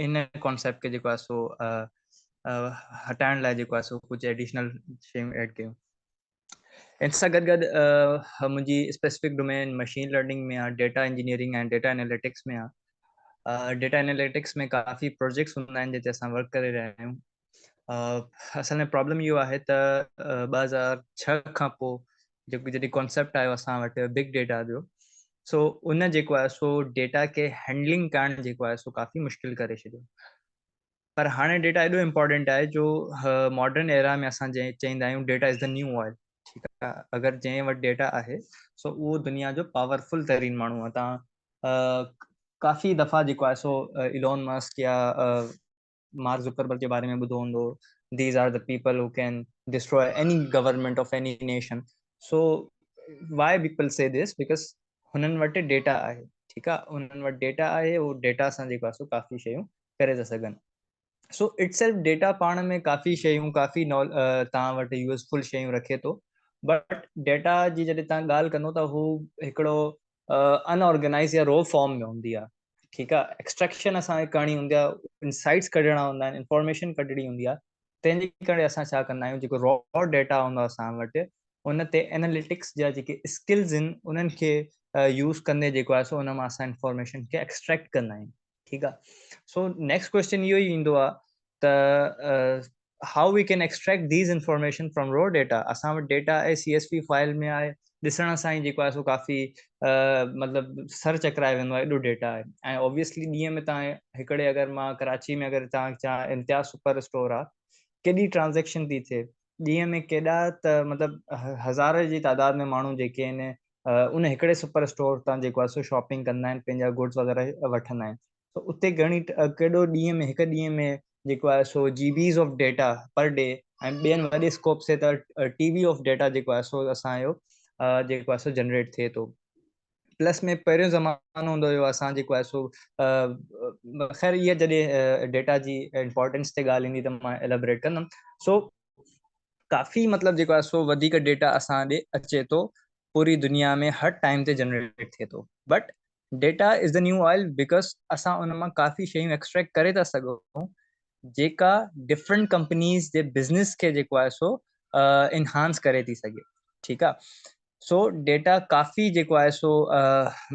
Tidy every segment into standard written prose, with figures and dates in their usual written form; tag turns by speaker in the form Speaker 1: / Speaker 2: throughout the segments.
Speaker 1: ان concept کي جيڪو آهي سو هٽائڻ لاء جيڪو آهي سو ڪجهه ايڊيشنل شيون ايڊ ڪيون. ان سان گڏ گڏ منهنجي اسپيسفڪ ڊومين مشين لرننگ ۾ آهي، ڊيٽا انجنيئرنگ ۽ ڊيٽا اناليٽڪس ۾ آهي. ڊيٽا اناليٽڪس ۾ ڪافي پروجيڪٽس هوندا آهن جتي اسان ورڪ ڪري رهيا آهيون. اصل ۾ پرابلم اهو آهي ته 2006 کان پوء جيڪو جڏهن ڪانسيپٽ آيو اسان وٽ بگ ڊيٽا جو، سو ان جيڪو آهي سو ڊيٽا کي هينڊلنگ ڪرڻ جيڪو آهي سو ڪافي مشڪل ڪري ڇڏيو. پر هاڻي ڊيٽا ايڏو امپورٽنٽ آهي جو ماڊرن ايرا ۾ اسان جنهن چئيندا آهيون data is the new oil. ٺيڪ آهي، اگر جنهن وٽ ڊيٽا آهي سو اهو دنيا جو پاورفل ترين ماڻهو آهي. تان ڪافي دفعا جيڪو آهي سو ايلون مسڪ يا مارڪ زڪربرگ جي باري ۾ ٻڌو هوندو، these are the people who can destroy any government of any nation. So why people say this? Because هنن وٽ ڊيٽا آهي. ٺيڪ آهي، هنن وٽ ڊيٽا آهي، هو ڊيٽا سان جيڪو آهي سو ڪافي شيون ڪري ٿا سگهن. سو it self data پاڻ ۾ ڪافي شيون، ڪافي توهان وٽ يوزفل شيون رکي ٿو. بٽ ڊيٽا جي جڏهن توهان ڳالهه ڪندو ته هو هڪڙو ان آرگنائز يا رو فارم ۾ هوندي آهي. ٺيڪ آهي، ايڪسٽريڪشن اسان کي ڪرڻي هوندي آهي، انسائٽس ڪڍڻا هوندا آهن، انفارميشن ڪڍڻي هوندي آهي. تنهن جي ڪري اسان ڇا ڪندا آهيون، جيڪو را ڊيٽا هوندو آهي اسان وٽ ان تي اناليٽڪس جا جيڪي اسڪلز آهن انهن کي يوز ڪندي جيڪو آهي سو ان مان اسان انفارميشن کي ايڪسٽريڪٽ ڪندا آهيون. ٺيڪ آهي، سو نيڪسٽ ڪويشچن اهو ئي ايندو آهي ته how we can extract these information from raw data. اسان وٽ ڊيٽا آهي، سي ايس وي فائل ۾ آهي، ڏسڻ سان ئي جيڪو آهي سو ڪافي مطلب سر چڪرائي ويندو آهي، ايڏو ڊيٽا آهي. ۽ اوبويسلي ڏينهن ۾ تان هڪڙي اگر مان ڪراچي ۾ اگر تان چان امتياز سپر اسٽور آهي، ڪيڏي ٽرانزيڪشن ٿي ٿئي ڏينهن ۾، ڪيڏا ته مطلب هزار جي تعداد ۾ ماڻهو جيڪي آهن ان هڪڙي سپر اسٽور تان جيڪو آهي سو شاپنگ ڪندا آهن، پنهنجا گڊس وغيره وٺندا آهن. سو اتي گهڻي ڪيڏو ڏينهن ۾ هڪ ڏينهن ۾ جيڪو آهي سو G Bs of data per day ۽ ٻين وڏي اسڪوپ سي ته ٽي بي آف ڊيٽا جيڪو آهي سو اسانجو جيڪو آهي سو جنريٽ ٿئي ٿو. پلس ۾ پهريون زمانو هوندو هيو اسان جيڪو آهي سو خير اها جڏهن ڊيٽا جي امپورٽنس تي ڳالهه ايندي ته مان ايلابريٽ ڪندم. سو ڪافي مطلب جيڪو آهي سو وڌيڪ ڊيٽا اسان ڏي اچي ٿو، پوري دنيا ۾ هر ٽائيم تي جنريٽ ٿئي ٿو. But data is the new oil because اسان ان مان ڪافي شيون ايڪسٽريڪٽ ڪري ٿا سگهون جيڪا ڊفرنٽ ڪمپنيز جي بزنس کي جيڪو آهي سو انهانس ڪري ٿي سگهي. ٺيڪ آهي، سو ڊيٽا ڪافي جيڪو آهي سو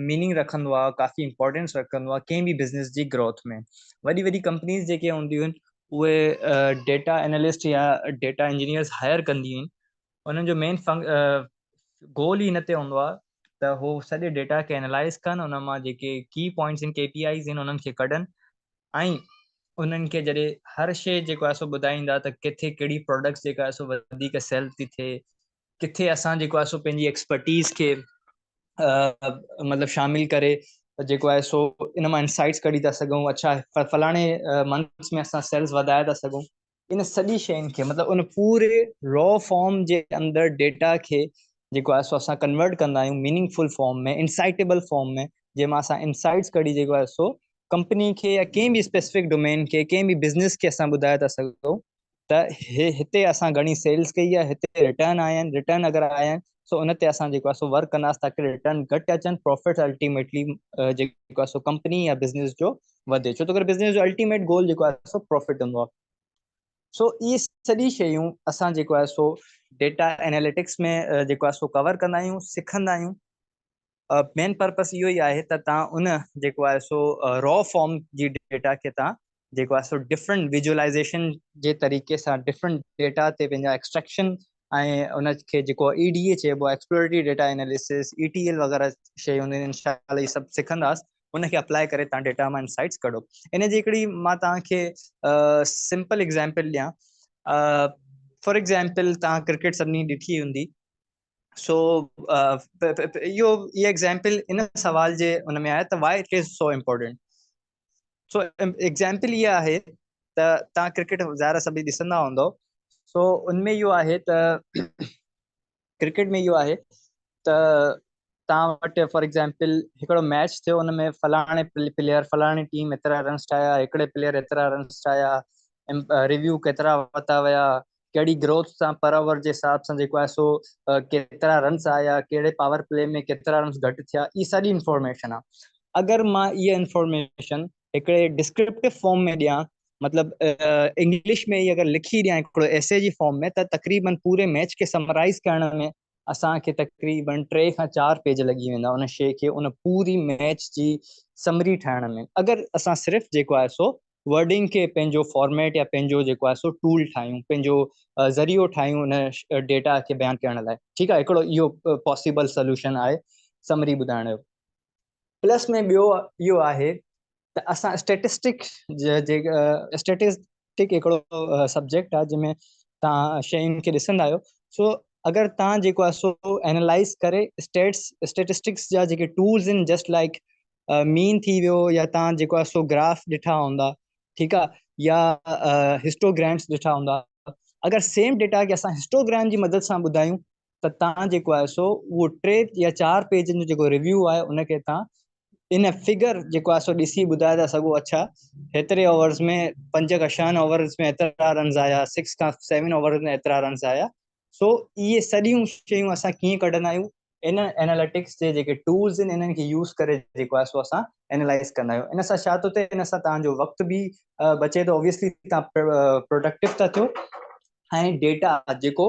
Speaker 1: ميننگ رکندو آهي، ڪافي امپورٽنس رکندو آهي ڪنهن به بزنس جي گروٿ ۾. وڏي وڏي ڪمپنيز جيڪي هونديون آهن اهي ڊيٽا انالسٽ يا ڊيٽا انجنيئرز هائر ڪنديون آهن. انهن جو مين گول ئي ان تي هوندو آهي ته هو سڄي ڊيٽا کي انالائز ڪن، ان مان جيڪي ڪي پوائنٽس آهن، ڪي پي آئيز آهن، انهن کي ڪڍن ۽ انهن کي جڏهن هر شيء جيڪو آهي سو ٻڌائيندا ته ڪٿي ڪهڙي پراڊڪٽس جيڪا آهي سو وڌيڪ سيل ٿي ٿئي، ڪٿي اسان جيڪو آهي سو پنهنجي ايڪسپرٽيز کي مطلب شامل ڪري جيڪو آهي سو ان مان انسائٽس ڪڍي ٿا سگهون، اڇا فلاڻي منٿس ۾ اسان سيلز وڌائي ٿا سگهون. ان سڄي شين کي مطلب ان پوري را فارم جي اندر ڊيٽا کي جيڪو آهي سو اسان ڪنورٽ ڪندا آهيون ميننگ فل فارم ۾، انسائٽيبل فارم ۾، جنهن مان اسان انسائٽس ڪڍي جيڪو آهي سو ڪمپني کي يا ڪنهن به اسپيسفڪ ڊومين کي، ڪنهن به بزنس کي اسان ٻڌائي ٿا سگهون ته هتي اسان گهڻي سيلز ڪئي آهي، هتي ريٽرن آيا آهن، ريٽرن اگر آيا آهن سو ان تي اسان جيڪو آهي سو ورڪ ڪنداسين تاڪه ريٽرن گهٽ اچن، پروفٽ الٽيميٽلي جيڪو آهي سو ڪمپني يا بزنس جو وڌي، ڇو ته بزنس جو الٽيميٽ گول جيڪو آهي سو پروفٽ هوندو آهي. سو اهي سڄي شيون اسان جيڪو آهي سو ڊيٽا اناليٽڪس ۾ جيڪو آهي سو ڪور ڪندا آهيون، سکندا آهيون. مين پرپس اهو ئي آهي ته تان ان جيڪو آهي سو را فارم جي ڊيٽا کي تان جيڪو آهي سو ڊفرنٽ ويجوئلائزيشن جي طريقي سان ڊفرنٽ ڊيٽا تي پنهنجا ايڪسٽريڪشن ۽ ان کي جيڪو اي ڊي اي چئبو آهي، exploratory data analysis, E T L وغيره شيون هونديون آهن، انشاء الله هي سڀ سکنداس، ان کي اپلائي ڪري تان ڊيٽا مان انسائٽس ڪڍو. ان جي هڪڙي مان تان کي سمپل ايگزامپل ڏيان، فار ايگزامپل تان ڪرڪيٽ سڀني ڏٺي هوندي. سو اهو اها ايگزامپل ان سوال جي ان ۾ آهي ته why it is so important. So example اها آهي ته تان ڪرڪيٽ ظاهر سڀئي ڏسندا هوندو. سو ان ۾ اهو آهي ته ڪرڪيٽ ۾ اهو آهي ته تان وٽ فار ايگزامپل هڪڙو ميچ ٿيو، ان ۾ فلاڻي پليئر فلاڻي ٽيم ايترا رنس ٺاهيا، هڪڙي پليئر ايترا رنس ٺاهيا، ريويو ڪيترا ورتا ويا، ڪهڙي گروٿ سان پر اوور جي حساب سان جيڪو آهي سو ڪيترا رنس آيا، ڪهڙي پاور پلي ۾ ڪيترا رنس گهٽ ٿيا، اها سڄي انفارميشن آهي. اگر مان اها انفارميشن हिकिड़े डिस्क्रिप्टिव फॉर्म में ॾियाँ, मतिलबु इंग्लिश में ई अगरि लिखी ॾियाँ हिकिड़ो एसे जी फॉर्म में, त तक़रीबन पूरे मैच खे समराइज़ करण में असांखे तक़रीबन 3 खां 4 पेज लॻी वेंदा उन शइ खे, उन पूरी मैच जी समरी ठाहिण में। अगरि असां सिर्फ़ु जेको आहे सो वर्डिंग खे पंहिंजो फॉर्मेट या पंहिंजो जेको आहे सो टूल ठाहियूं, पंहिंजो ज़रियो ठाहियूं उन डेटा खे बयानु करण लाइ, ठीकु आहे। हिकिड़ो इहो पॉसिबल सोल्यूशन आहे समरी ॿुधाइण जो। प्लस में ॿियो इहो आहे त असां स्टेटिस्टिक जे स्टेटिस्टिक हिकिड़ो सब्जेक्ट आहे जंहिंमें तव्हां शयुनि खे ॾिसंदा आहियो। सो अगरि तव्हां जेको आहे सो एनालाइज़ करे स्टेटिस्टिक्स जा जेके टूल्स आहिनि, जस्ट लाइक मीन थी वियो, या तव्हां जेको आहे सो ग्राफ ॾिठा हूंदा, ठीकु आहे, या हिस्टोग्राम्स ॾिठा हूंदा, अगरि सेम डेटा खे असां हिस्टोग्राम जी मदद सां ॿुधायूं त तव्हां जेको आहे सो उहो 3 या 4 पेजनि जो जेको रिव्यू आहे उनखे तव्हां इन फिगर जेको आहे सो ॾिसी ॿुधाए था सघो, अच्छा हेतिरे ओवर्स में 5 खां 6 ओवर्स में एतिरा रन्स आया, 6 खां 7 ओवर्स में एतिरा रन्स आया। सो इहे सॼियूं शयूं असां कीअं कढंदा आहियूं, इन एनालिटिक्स जे जेके टूल्स आहिनि इन्हनि खे यूज़ करे जेको आहे सो असां एनालाइज़ कंदा आहियूं। इन सां छा थो थिए, इन सां तव्हांजो वक़्तु बि बचे थो, ऑब्वियसली तव्हां प्रोडक्टिव था थियो, ऐं डेटा जेको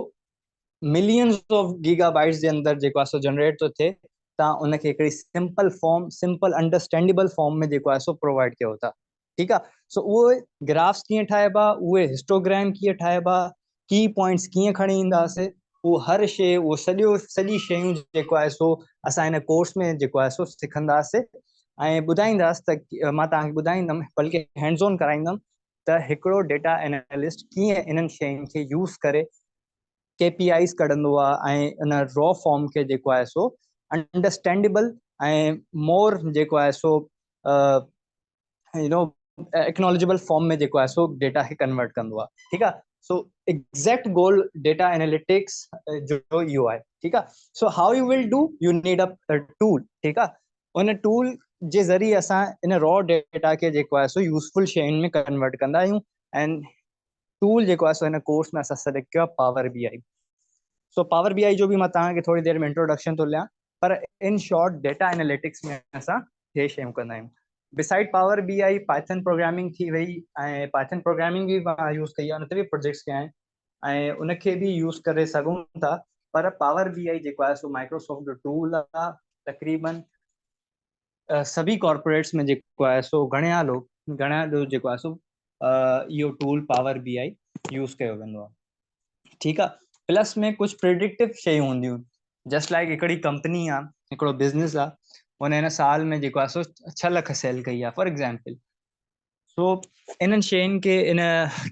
Speaker 1: मिलियंस ऑफ गीगाबाइट्स जे अंदरि जेको आहे सो जनरेट थो थिए, तव्हां उनखे हिकिड़ी simple form, simple understandable form में जेको आहे सो प्रोवाइड कयो था, ठीकु आहे। सो उहे ग्राफ्स कीअं ठाहिबा, उहे हिस्टोग्राम कीअं ठाहिबा, की पॉइंट्स कीअं खणी ईंदासीं, उहो हर शइ, उहो सॼो सॼी शयूं जेको आहे सो असां हिन कोर्स में जेको आहे सो सिखंदासीं ऐं ॿुधाईंदासीं। त मां तव्हांखे ॿुधाईंदमि, बल्कि हैंड्स ऑन कराईंदमि त हिकिड़ो डेटा एनालिस्ट कीअं इन्हनि शयुनि खे यूज़ करे के पी आईज़ कढंदो आहे ऐं इन रॉ फॉर्म खे जेको आहे सो अंडरस्टैंडेबल ऐं मोर जेको आहे सो you know acknowledgeable form में जेको आहे सो डेटा खे कन्वर्ट कंदो आहे, ठीकु आहे। सो एग्जैक्ट गोल डेटा एनालिटिक्स जो इहो आहे, ठीकु आहे। So how you will do, you need a tool, ठीकु आहे। उन टूल जे ज़रिए असां इन रॉ डेटा खे जेको आहे सो यूज़फुल शयुनि में कन्वर्ट कंदा आहियूं। ऐं टूल जेको आहे सो हिन कोर्स में असां सिलेक्ट कयो आहे power B I. So power B I जो बि मां तव्हांखे थोरी देरि में इंट्रोडक्शन थो ॾियां, पर इन शॉर्ट डेटा एनालिटिक्स में असां हे शयूं कंदा आहियूं। Beside power B I, Python programming थी वई, ऐं पाइथन प्रोग्रामिंग बि मां यूज़ कई आहे, उन ते बि प्रोजेक्ट्स कया आहिनि ऐं उनखे बि यूज़ करे सघूं था। पर पावर बी I जेको आहे सो माइक्रोसॉफ्ट जो टूल आहे, तक़रीबन सभी कॉर्पोरेट्स में जेको आहे सो घणा लोग, घणा जो जेको आहे सो इहो tool power B I use कयो वेंदो आहे, ठीकु आहे। प्लस में कुझु प्रेडिक्टिव शयूं हूंदियूं, जस्ट लाइक हिकिड़ी कंपनी आहे, हिकिड़ो बिज़नेस आहे, उन हिन साल में जेको आहे सो 6 लख सेल कई आहे फॉर एग्ज़ाम्पल। सो इन्हनि शयुनि खे इन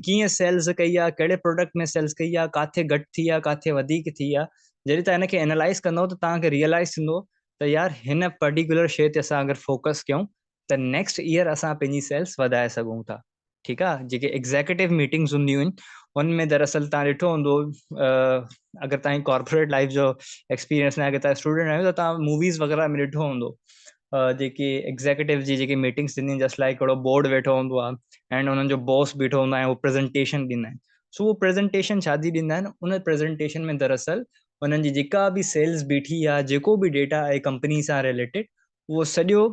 Speaker 1: कीअं सेल्स कई आहे, कहिड़े प्रोडक्ट में सेल्स कई आहे, किथे घटि थी आहे, किथे वधीक थी आहे, जॾहिं तव्हां हिनखे एनालाइज़ कंदव त तव्हांखे रियलाइज़ थींदो त यार हिन पर्टिकुलर शइ ते असां अगरि फोकस कयूं त नेक्स्ट ईयर असां पंहिंजी सेल्स वधाए सघूं था, ठीकु आहे। जेके एग्ज़ेक्यूटिव मीटिंग्स हूंदियूं आहिनि उन में दरअसल तव्हां ॾिठो हूंदो, अगरि तव्हांजी कॉर्पोरेट लाइफ जो एक्सपीरियंस न आहे, अगरि तव्हां स्टूडेंट आहियो त तव्हां मूवीज़ वग़ैरह में ॾिठो हूंदो, जेके एग्ज़ेक्यूटिव जी जेके मीटिंग्स थींदियूं आहिनि, जस्ट लाइक हिकिड़ो बोर्ड वेठो हूंदो आहे ऐं उन्हनि जो बॉस बीठो हूंदो आहे ऐं उहो प्रेज़ेंटेशन ॾींदा आहिनि। सो उहो प्रेज़ेंटेशन छा थी ॾींदा आहिनि, उन प्रेज़ेंटेशन में दरअसल उन्हनि जी जेका बि सेल्स बीठी आहे, जेको बि डेटा आहे कंपनी सां रिलेटेड, उहो सॼो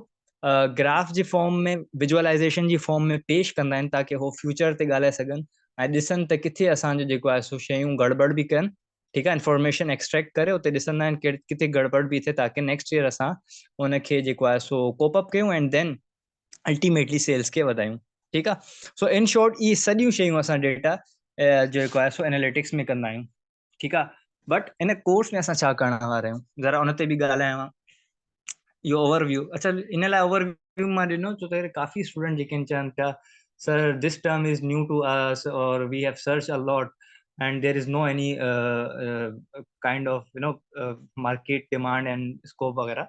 Speaker 1: ग्राफ जे फॉर्म में, विजुअलाइज़ेशन जी फॉर्म में पेश कंदा आहिनि, ताकी हू फ्यूचर ते ॻाल्हाए सघनि ऐं ॾिसनि त किथे असांजो जेको आहे सो शयूं गड़बड़ बि कनि, ठीकु आहे। इन्फॉर्मेशन एक्सट्रैक्ट करे उते ॾिसंदा आहिनि किथे गड़बड़ बि थिए, ताकी नेक्स्ट ईयर असां उनखे जेको आहे सो कोप अप कयूं एंड then ultimately sales खे वधायूं, ठीकु आहे। सो इन शॉर्ट इहे सॼियूं शयूं असां डेटा जेको आहे सो एनालिटिक्स में कंदा आहियूं, ठीकु आहे। बट इन कोर्स में असां छा करण वारा आहियूं, ज़रा उन ते बि ॻाल्हायां। इहो ओवरव्यू, अच्छा इन लाइ ओवरव्यू मां ॾिनो छो त काफ़ी स्टूडेंट जेके आहिनि चवनि पिया sir this term is new to us और we have search a lot and there is no any kind of you know market demand and scope वग़ैरह।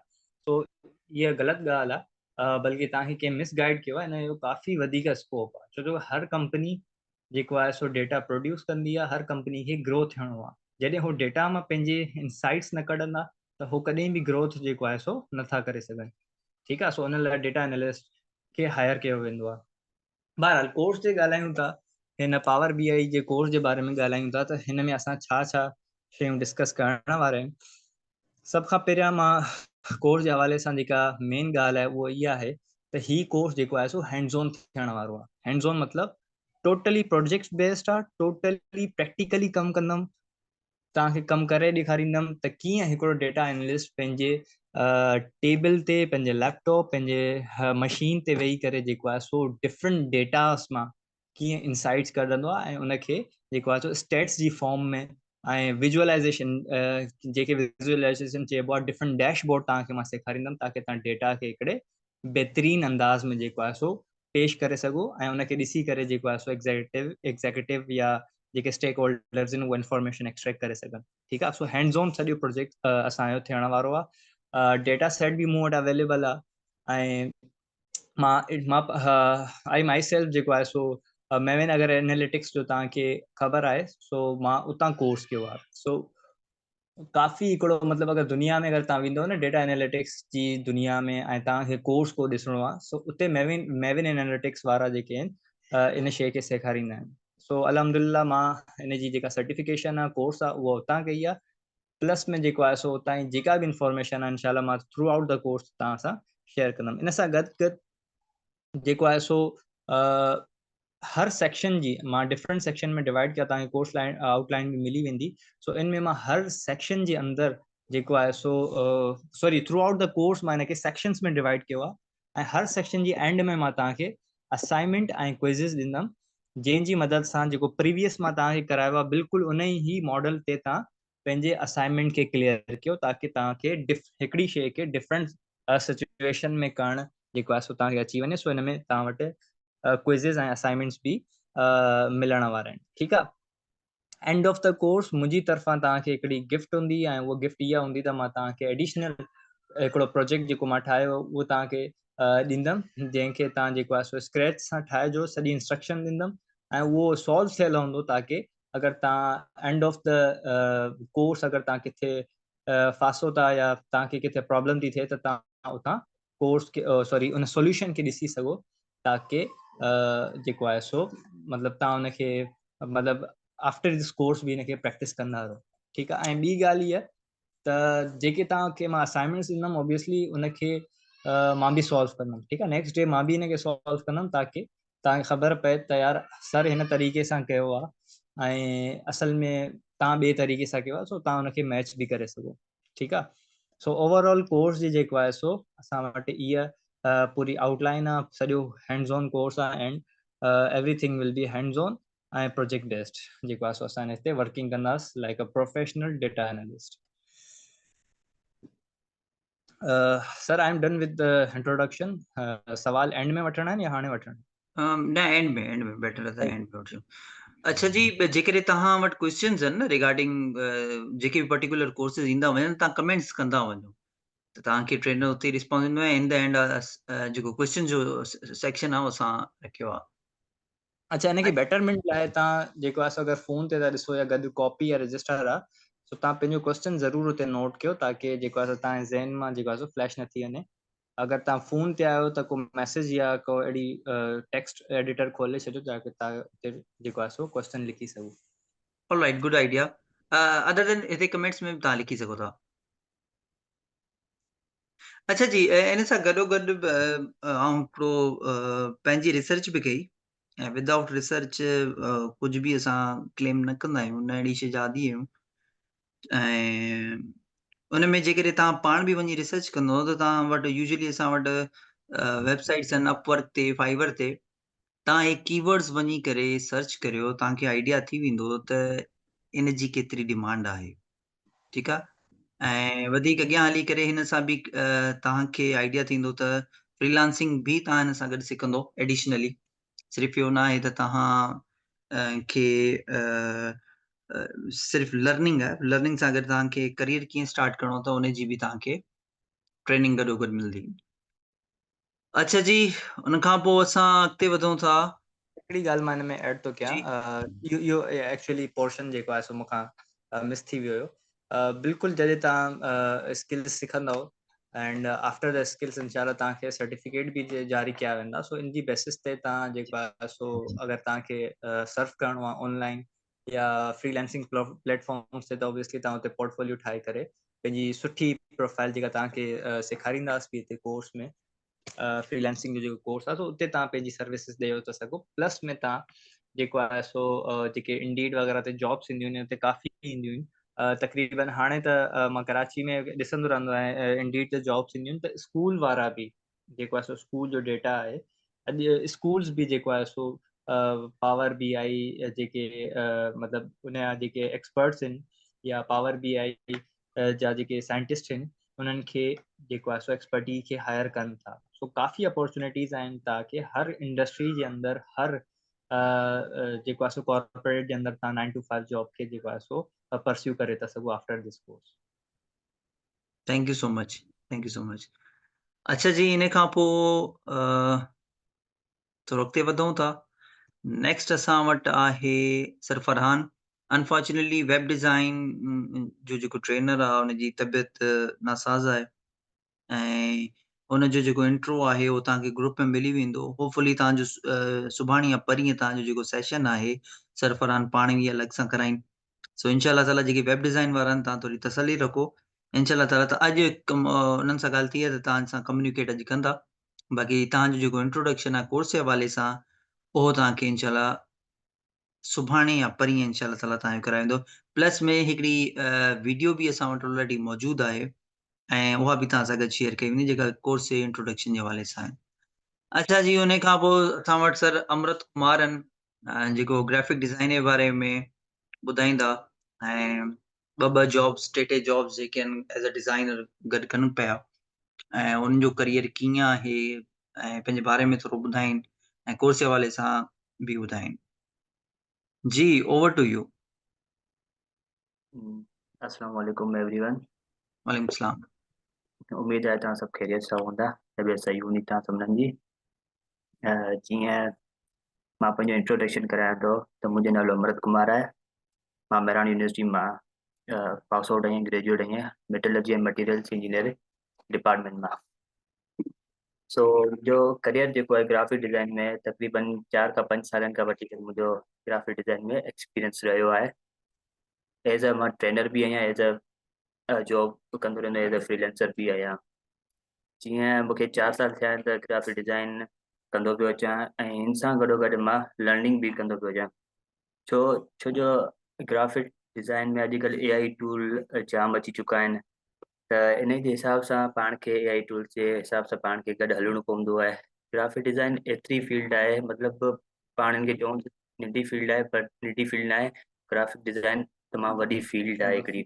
Speaker 1: सो इहा ग़लति ॻाल्हि आहे, बल्कि तव्हांखे कंहिं मिसगाइड कयो आहे। हिन जो काफ़ी वधीक स्कोप आहे, छो जो हर कंपनी जेको आहे सो डेटा प्रोड्यूस कंदी आहे, हर कंपनी खे ग्रो थियणो आहे। जॾहिं हू डेटा मां पंहिंजे इनसाइट्स न कढंदा त हू कॾहिं बि ग्रोथ जेको आहे सो नथा करे सघनि, ठीकु आहे। सो उन लाइ डेटा एनालिस्ट खे हायर कयो वेंदो आहे। बहरहाल कोर्स ते ॻाल्हायूं था, हिन पावर बी I जे कोर्स जे बारे में ॻाल्हायूं था, त हिन में असां छा छा शयूं डिस्कस करण वारा आहियूं। सभ खां पहिरियां मां कोर्स जे हवाले सां जेका मेन ॻाल्हि आहे उहा इहा आहे त ही कोर्स जेको आहे सो हैंड्स ऑन थियण वारो आहे। हैंड्स ऑन मतिलबु टोटली प्रोजेक्ट बेस्ड आहे, टोटली प्रैक्टिकली कमु कंदमि, तव्हांखे कमु करे ॾेखारींदमि त कीअं हिकिड़ो डेटा एनालिस्ट पंहिंजे टेबल ते, पंहिंजे लैपटॉप, पंहिंजे मशीन ते वेही करे जेको आहे सो डिफरेंट डेटास मां कीअं इनसाइट्स कढंदो आहे ऐं उनखे जेको आहे सो स्टेट्स जी फॉर्म में ऐं विजुअलाइज़ेशन, जेके विजुअलाइज़ेशन चइबो आहे, डिफरेंट डैशबोर्ड तव्हांखे मां सेखारींदमि ताकी तव्हां डेटा खे हिकिड़े बहितरीन अंदाज़ में जेको आहे सो पेश करे सघो ऐं उनखे ॾिसी करे जेको आहे सो एग्ज़ेक्यूटिव एग्ज़ेक्यूटिव या जेके स्टेक होल्डर्स आहिनि उहा इन्फॉर्मेशन एक्सट्रैक्ट करे सघनि। ठीकु आहे। सो हैंड्स ऑन सॼो प्रोजेक्ट असांजो थियण वारो आहे। डेटा सेट बि मूं वटि अवेलेबल आहे ऐं मां मां आई my self जेको आहे सो मेवन अगरि एनालिटिक्स जो तव्हांखे ख़बर आहे, सो मां उतां कोर्स कयो आहे। सो काफ़ी हिकिड़ो मतिलबु अगरि दुनिया में अगरि तव्हां वेंदव न डेटा एनालिटिक्स जी दुनिया में ऐं तव्हांखे कोर्स को ॾिसणो आहे, सो उते मेविन मेविन एनालिटिक्स वारा जेके आहिनि इन शइ खे सेखारींदा आहिनि। सो अल्हम्दुलिल्लाह मां इन जी जेका सर्टिफिकेशन आहे, कोर्स आहे, उहा उतां कई आहे। प्लस में जेको आहे सो उतां जी जेका बि इन्फॉर्मेशन आहे इंशाअल्लाह मां थ्रू आउट the course तव्हां सां शेयर कंदमि। इन सां गॾु गॾु जेको आहे सो हर सेक्शन जी मां डिफरेंट सेक्शन में डिवाइड कया, तव्हांखे कोर्स लाइन आउटलाइन बि मिली वेंदी। सो इन में मां हर सेक्शन जे अंदरि जेको आहे so sorry through out the course मां हिनखे सेक्शंस में डिवाइड कयो आहे ऐं हर सेक्शन जी एंड में मां तव्हांखे असाइनमेंट ऐं क्विज़ ॾींदमि, जंहिंजी मदद सां जेको प्रीवियस मां तव्हांखे करायो आहे बिल्कुलु उन ई मॉडल ते तव्हां पंहिंजे असाइनमेंट खे क्लियर कयो, ताकी तव्हांखे हिकिड़ी शइ खे डिफरेंट सिचुएशन में करणु जेको आहे सो तव्हांखे अची वञे। सो हिन में तव्हां वटि क्विज़ ऐं असाइनमेंट्स बि मिलण वारा आहिनि। ठीकु आहे। एंड ऑफ the course मुंहिंजी तरफ़ां तव्हांखे हिकिड़ी गिफ्ट हूंदी ऐं उहा गिफ्ट इहा हूंदी त मां तव्हांखे एडिशनल हिकिड़ो प्रोजेक्ट जेको मां ठाहियो उहो तव्हांखे ॾींदमि, जंहिंखे तव्हां जेको आहे सो स्क्रैच सां ठाहिजो, सॼी इंस्ट्रक्शन ॾींदमि ऐं उहो सॉल्व थियल हूंदो, ताकी अगरि तव्हां एंड ऑफ the course अगरि तव्हां किथे फासो था या तव्हांखे किथे प्रॉब्लम थी थिए त तव्हां उतां कोर्स खे सॉरी उन सोल्यूशन खे ॾिसी सघो, ताकी जेको आहे सो मतिलबु तव्हां उनखे मतिलबु आफ्टर this course बि हिनखे प्रैक्टिस कंदा रहो। ठीकु आहे। ऐं ॿी ॻाल्हि इहा त जेके तव्हांखे मां असाइनमेंट्स ॾींदमि ऑब्वियसली उनखे मां बि सॉल्व कंदमि। ठीकु आहे। नेक्स्ट डे मां बि हिनखे सॉल्व कंदमि ताकी तव्हांखे ख़बर पए त यार सर हिन तरीक़े सां कयो आहे ऐं असल में तव्हां ॿिए तरीक़े सां कयो आहे, सो तव्हां हुनखे मैच बि करे सघो। ठीकु आहे। सो ओवरऑल कोर्स जी जेको आहे सो असां वटि इहा पूरी आउटलाइन आहे, सॼो हैंड्स ऑन कोर्स आहे and everything will be hands on ऐं प्रोजेक्ट बेस्ड जेको आहे सो असां हिते वर्किंग कंदासीं like a professional data analyst. Sir I am done with the introduction. सवाल एंड में वठणा आहिनि या हाणे वठणा?
Speaker 2: न, एंड में बेटर आहे त एंड में वठूं। अच्छा जी, जेकॾहिं तव्हां वटि क्वेश्चन्स आहिनि न रिगार्डिंग जेके बि पर्टिकुलर कोर्सेज़ ईंदा वञनि, तव्हां कमेंट्स कंदा वञो त तव्हांखे ट्रेनर उते रिस्पॉन्स ॾींदो ऐं इन the end जेको क्वेश्चन जो सेक्शन आहे उहो असां रखियो आहे।
Speaker 1: अच्छा, हिनखे बेटरमेंट लाइ तव्हां जेको आहे सो अगरि फ़ोन ते था ॾिसो या गॾु कॉपी या रजिस्टर आहे, सो तव्हां पंहिंजो क्वेश्चन ज़रूरु उते नोट कयो, ताकी जेको आहे सो तव्हांजे ज़हन मां जेको आहे सो फ्लैश न थी वञे। अगरि तव्हां फ़ोन ते आहियो त को मैसेज या को अहिड़ी टेक्स्ट एडिटर खोले छॾियो, ताकी तव्हां उते जेको आहे सो क्वेश्चन लिखी सघो।
Speaker 2: Alright, good idea. Other than हिते कमेंट्स में बि तव्हां लिखी सघो था। अच्छा जी, इन सां गॾो गॾु आउं हिकिड़ो पंहिंजी रिसर्च बि कई ऐं विदाउट रिसर्च कुझु बि असां क्लेम न कंदा आहियूं, न अहिड़ी शइ जा आदी आहियूं। ऐं उन में जेकॾहिं तव्हां पाण बि वञी रिसर्च कंदव त तव्हां वटि यूजुअली असां वटि वेबसाइट्स आहिनि अपवर्क ते, फाइवर ते, तव्हां हे कीवर्ड्स वञी करे सर्च करियो, तव्हांखे आइडिया थी वेंदो त इन जी केतिरी डिमांड आहे। ठीकु आहे। ऐं वधीक अॻियां हली करे हिन सां बि तव्हांखे आइडिया थींदो त फ्रीलांसिंग बि तव्हां हिन सां गॾु सिखंदो एडिशनली। सिर्फ़ु इहो न आहे त तव्हां खे सिर्फ़ु लर्निंग आहे, लर्निंग सां गॾु तव्हांखे करियर कीअं स्टार्ट करिणो त उन जी बि तव्हांखे ट्रेनिंग गॾो गॾु मिलंदी। अच्छा जी, उन खां पोइ असां अॻिते वधूं था।
Speaker 1: हिकिड़ी ॻाल्हि मां हिन में ऐड थो कयां, इहो इहो एक्चुअली पोर्शन जेको आहे सो मूंखां मिस थी वियो हुयो। बिल्कुलु जॾहिं तव्हां स्किल्स सिखंदव एंड आफ्टर the skills इंशाअल्लाह तव्हांखे सर्टिफिकेट बि जारी कया वेंदा। सो इन जी बेसिस ते तव्हां जेको आहे सो अगरि तव्हांखे सर्फ करिणो आहे ऑनलाइन या फ्रीलांसिंग प्लेटफॉर्म्स ते त ऑब्वियसली तव्हां उते पोर्टफोलियो ठाहे करे पंहिंजी सुठी प्रोफाइल जेका तव्हांखे सेखारींदासीं बि हिते कोर्स में, فريلانسنگ جو جيڪو ڪورس آهي سو اتي توهان پنهنجي سروسز ڏيو ٿا سگهو. پلس ۾ توهان جيڪو آهي سو جيڪي انڊيڊ وغيره تي جابس اينديون آهن اتي ڪافي اينديون آهن. تقريبن هاڻي ته مان ڪراچي ۾ ڏسندو رهندو آهيان انڊيڊ تي جابس اينديون آهن ته اسڪول وارا به جيڪو آهي سو اسڪول جو ڊيٽا آهي، اڄ اسڪولز به جيڪو آهي سو پاور بي آئي جيڪي مطلب ان جا جيڪي ايڪسپرٽس آهن يا پاور بي آئي جا جيڪي سائنٽسٽ آهن انهن کي جيڪو آهي سو ايڪسپرٽي کي هائر ڪن ٿا. سو ڪافي اپورچونيٽيز آهن تاڪي هر انڊسٽري جي اندر هر جيڪو آهي سو ڪارپوريٽ جي اندر تان 9 ٽو 5 جاب کي جيڪو آهي سو پرسيو ڪري ٿا سگهو after this course.
Speaker 2: Thank you so much, thank you so much. اچھا جي ان کان پو ٿورو اڳتي وڌون ٿا. نيڪسٽ اسان وٽ آهي sir Farhan. Unfortunately web design جو جيڪو ٽرينر آهي ان جي طبيعت ناساز آهي ۽ ان جو جيڪو انٽرو آهي اهو توهان کي گروپ ۾ ملي ويندو. هوپفلي توهان جو سڀاڻي يا پرينء توهان جو جيڪو سيشن آهي سر فرحان پاڻ ئي الڳ سان ڪرائين. سو انشاء الله تعاليٰ جيڪي ويب ڊزائن وارا آهن توهان ٿوري تسلي رکو انشاء الله تعاليٰ ته اڄ انهن سان ڳالهه ٿي آهي ته توهان سان ڪميونيڪيٽ اڄ ڪندا. باقي توهان جو جيڪو انٽروڊڪشن آهي ڪورس جي حوالي سان اهو توهان کي انشاء الله سڀاڻي يا پرينء انشاء الله تعاليٰ توهان جو ڪرايو ويندو. پلس ۾ هڪڙي ويڊيو به اسان وٽ آلريڊي موجود آهي ۽ اها به توهان سان گڏ شيئر ڪئي ويندي جيڪا ڪورس جي انٽروڊڪشن جي حوالي سان آهي. اچھا جي ان کان پوء اسان وٽ سر امرت ڪمار آهن جيڪو گرافڪ ڊزائن جي باري ۾ ٻڌائيندا ۽ ٻه ٻه جابس ٽي ٽي جابس جيڪي آهن ايز اي ڊزائنر گڏ ڪن پيا ۽ انهن جو ڪريئر ڪيئن آهي ۽ پنهنجي باري ۾ ٿورو ٻڌائين ۽ ڪورس جي حوالي سان به ٻڌائين. جي اوور ٽو يو.
Speaker 3: السلام علیکم ايوري ون.
Speaker 2: وعليڪم السلام.
Speaker 3: اميد آهي توهان سڀ خيريت سان هوندا، طبيعت صحيح هوندي توهان سڀني جي. جيئن مان پنهنجو انٽروڊڪشن ڪرايان ٿو ته منهنجو نالو امرت ڪمار آهي. مان مهراڻ يونيورسٽي مان پاس آئوٽ آهيان، گريجوئيٽ آهيان ميٽالرجي ۽ مٽيريلس انجنيئرنگ ڊپارٽمينٽ مان. سو منهنجو ڪريئر جيڪو آهي گرافڪ ڊزائن ۾ تقريبن 4 کان 5 سالن کان وٺي ڪري منهنجو گرافڪ ڊزائن ۾ ايڪسپيرينس رهيو آهي. ايز اي مان ٽرينر به آهيان، ايز اي جاب ڪندو رهندو آهيان، ايز اي فريلانسر به آهيان. جيئن مونکي 4 سال ٿيا آهن ته گرافڪ ڊزائن ڪندو پيو اچان ۽ ان سان گڏو گڏ مان لرننگ به ڪندو پيو اچان. ڇو ڇو جو گرافڪ ڊزائن ۾ اڄڪلهه اي آئي ٽول جام اچي چڪا آهن ته ان جي حساب سان پاڻ کي اي آئي ٽول جي حساب سان پاڻ کي گڏ هلڻو پوندو آهي. گرافڪ ڊزائن ايتري فيلڊ آهي، مطلب پاڻ ان کي چئون ننڍي فيلڊ آهي پر ننڍي فيلڊ نه آهي، گرافڪ ڊزائن تمام وڏي فيلڊ آهي هڪڙي.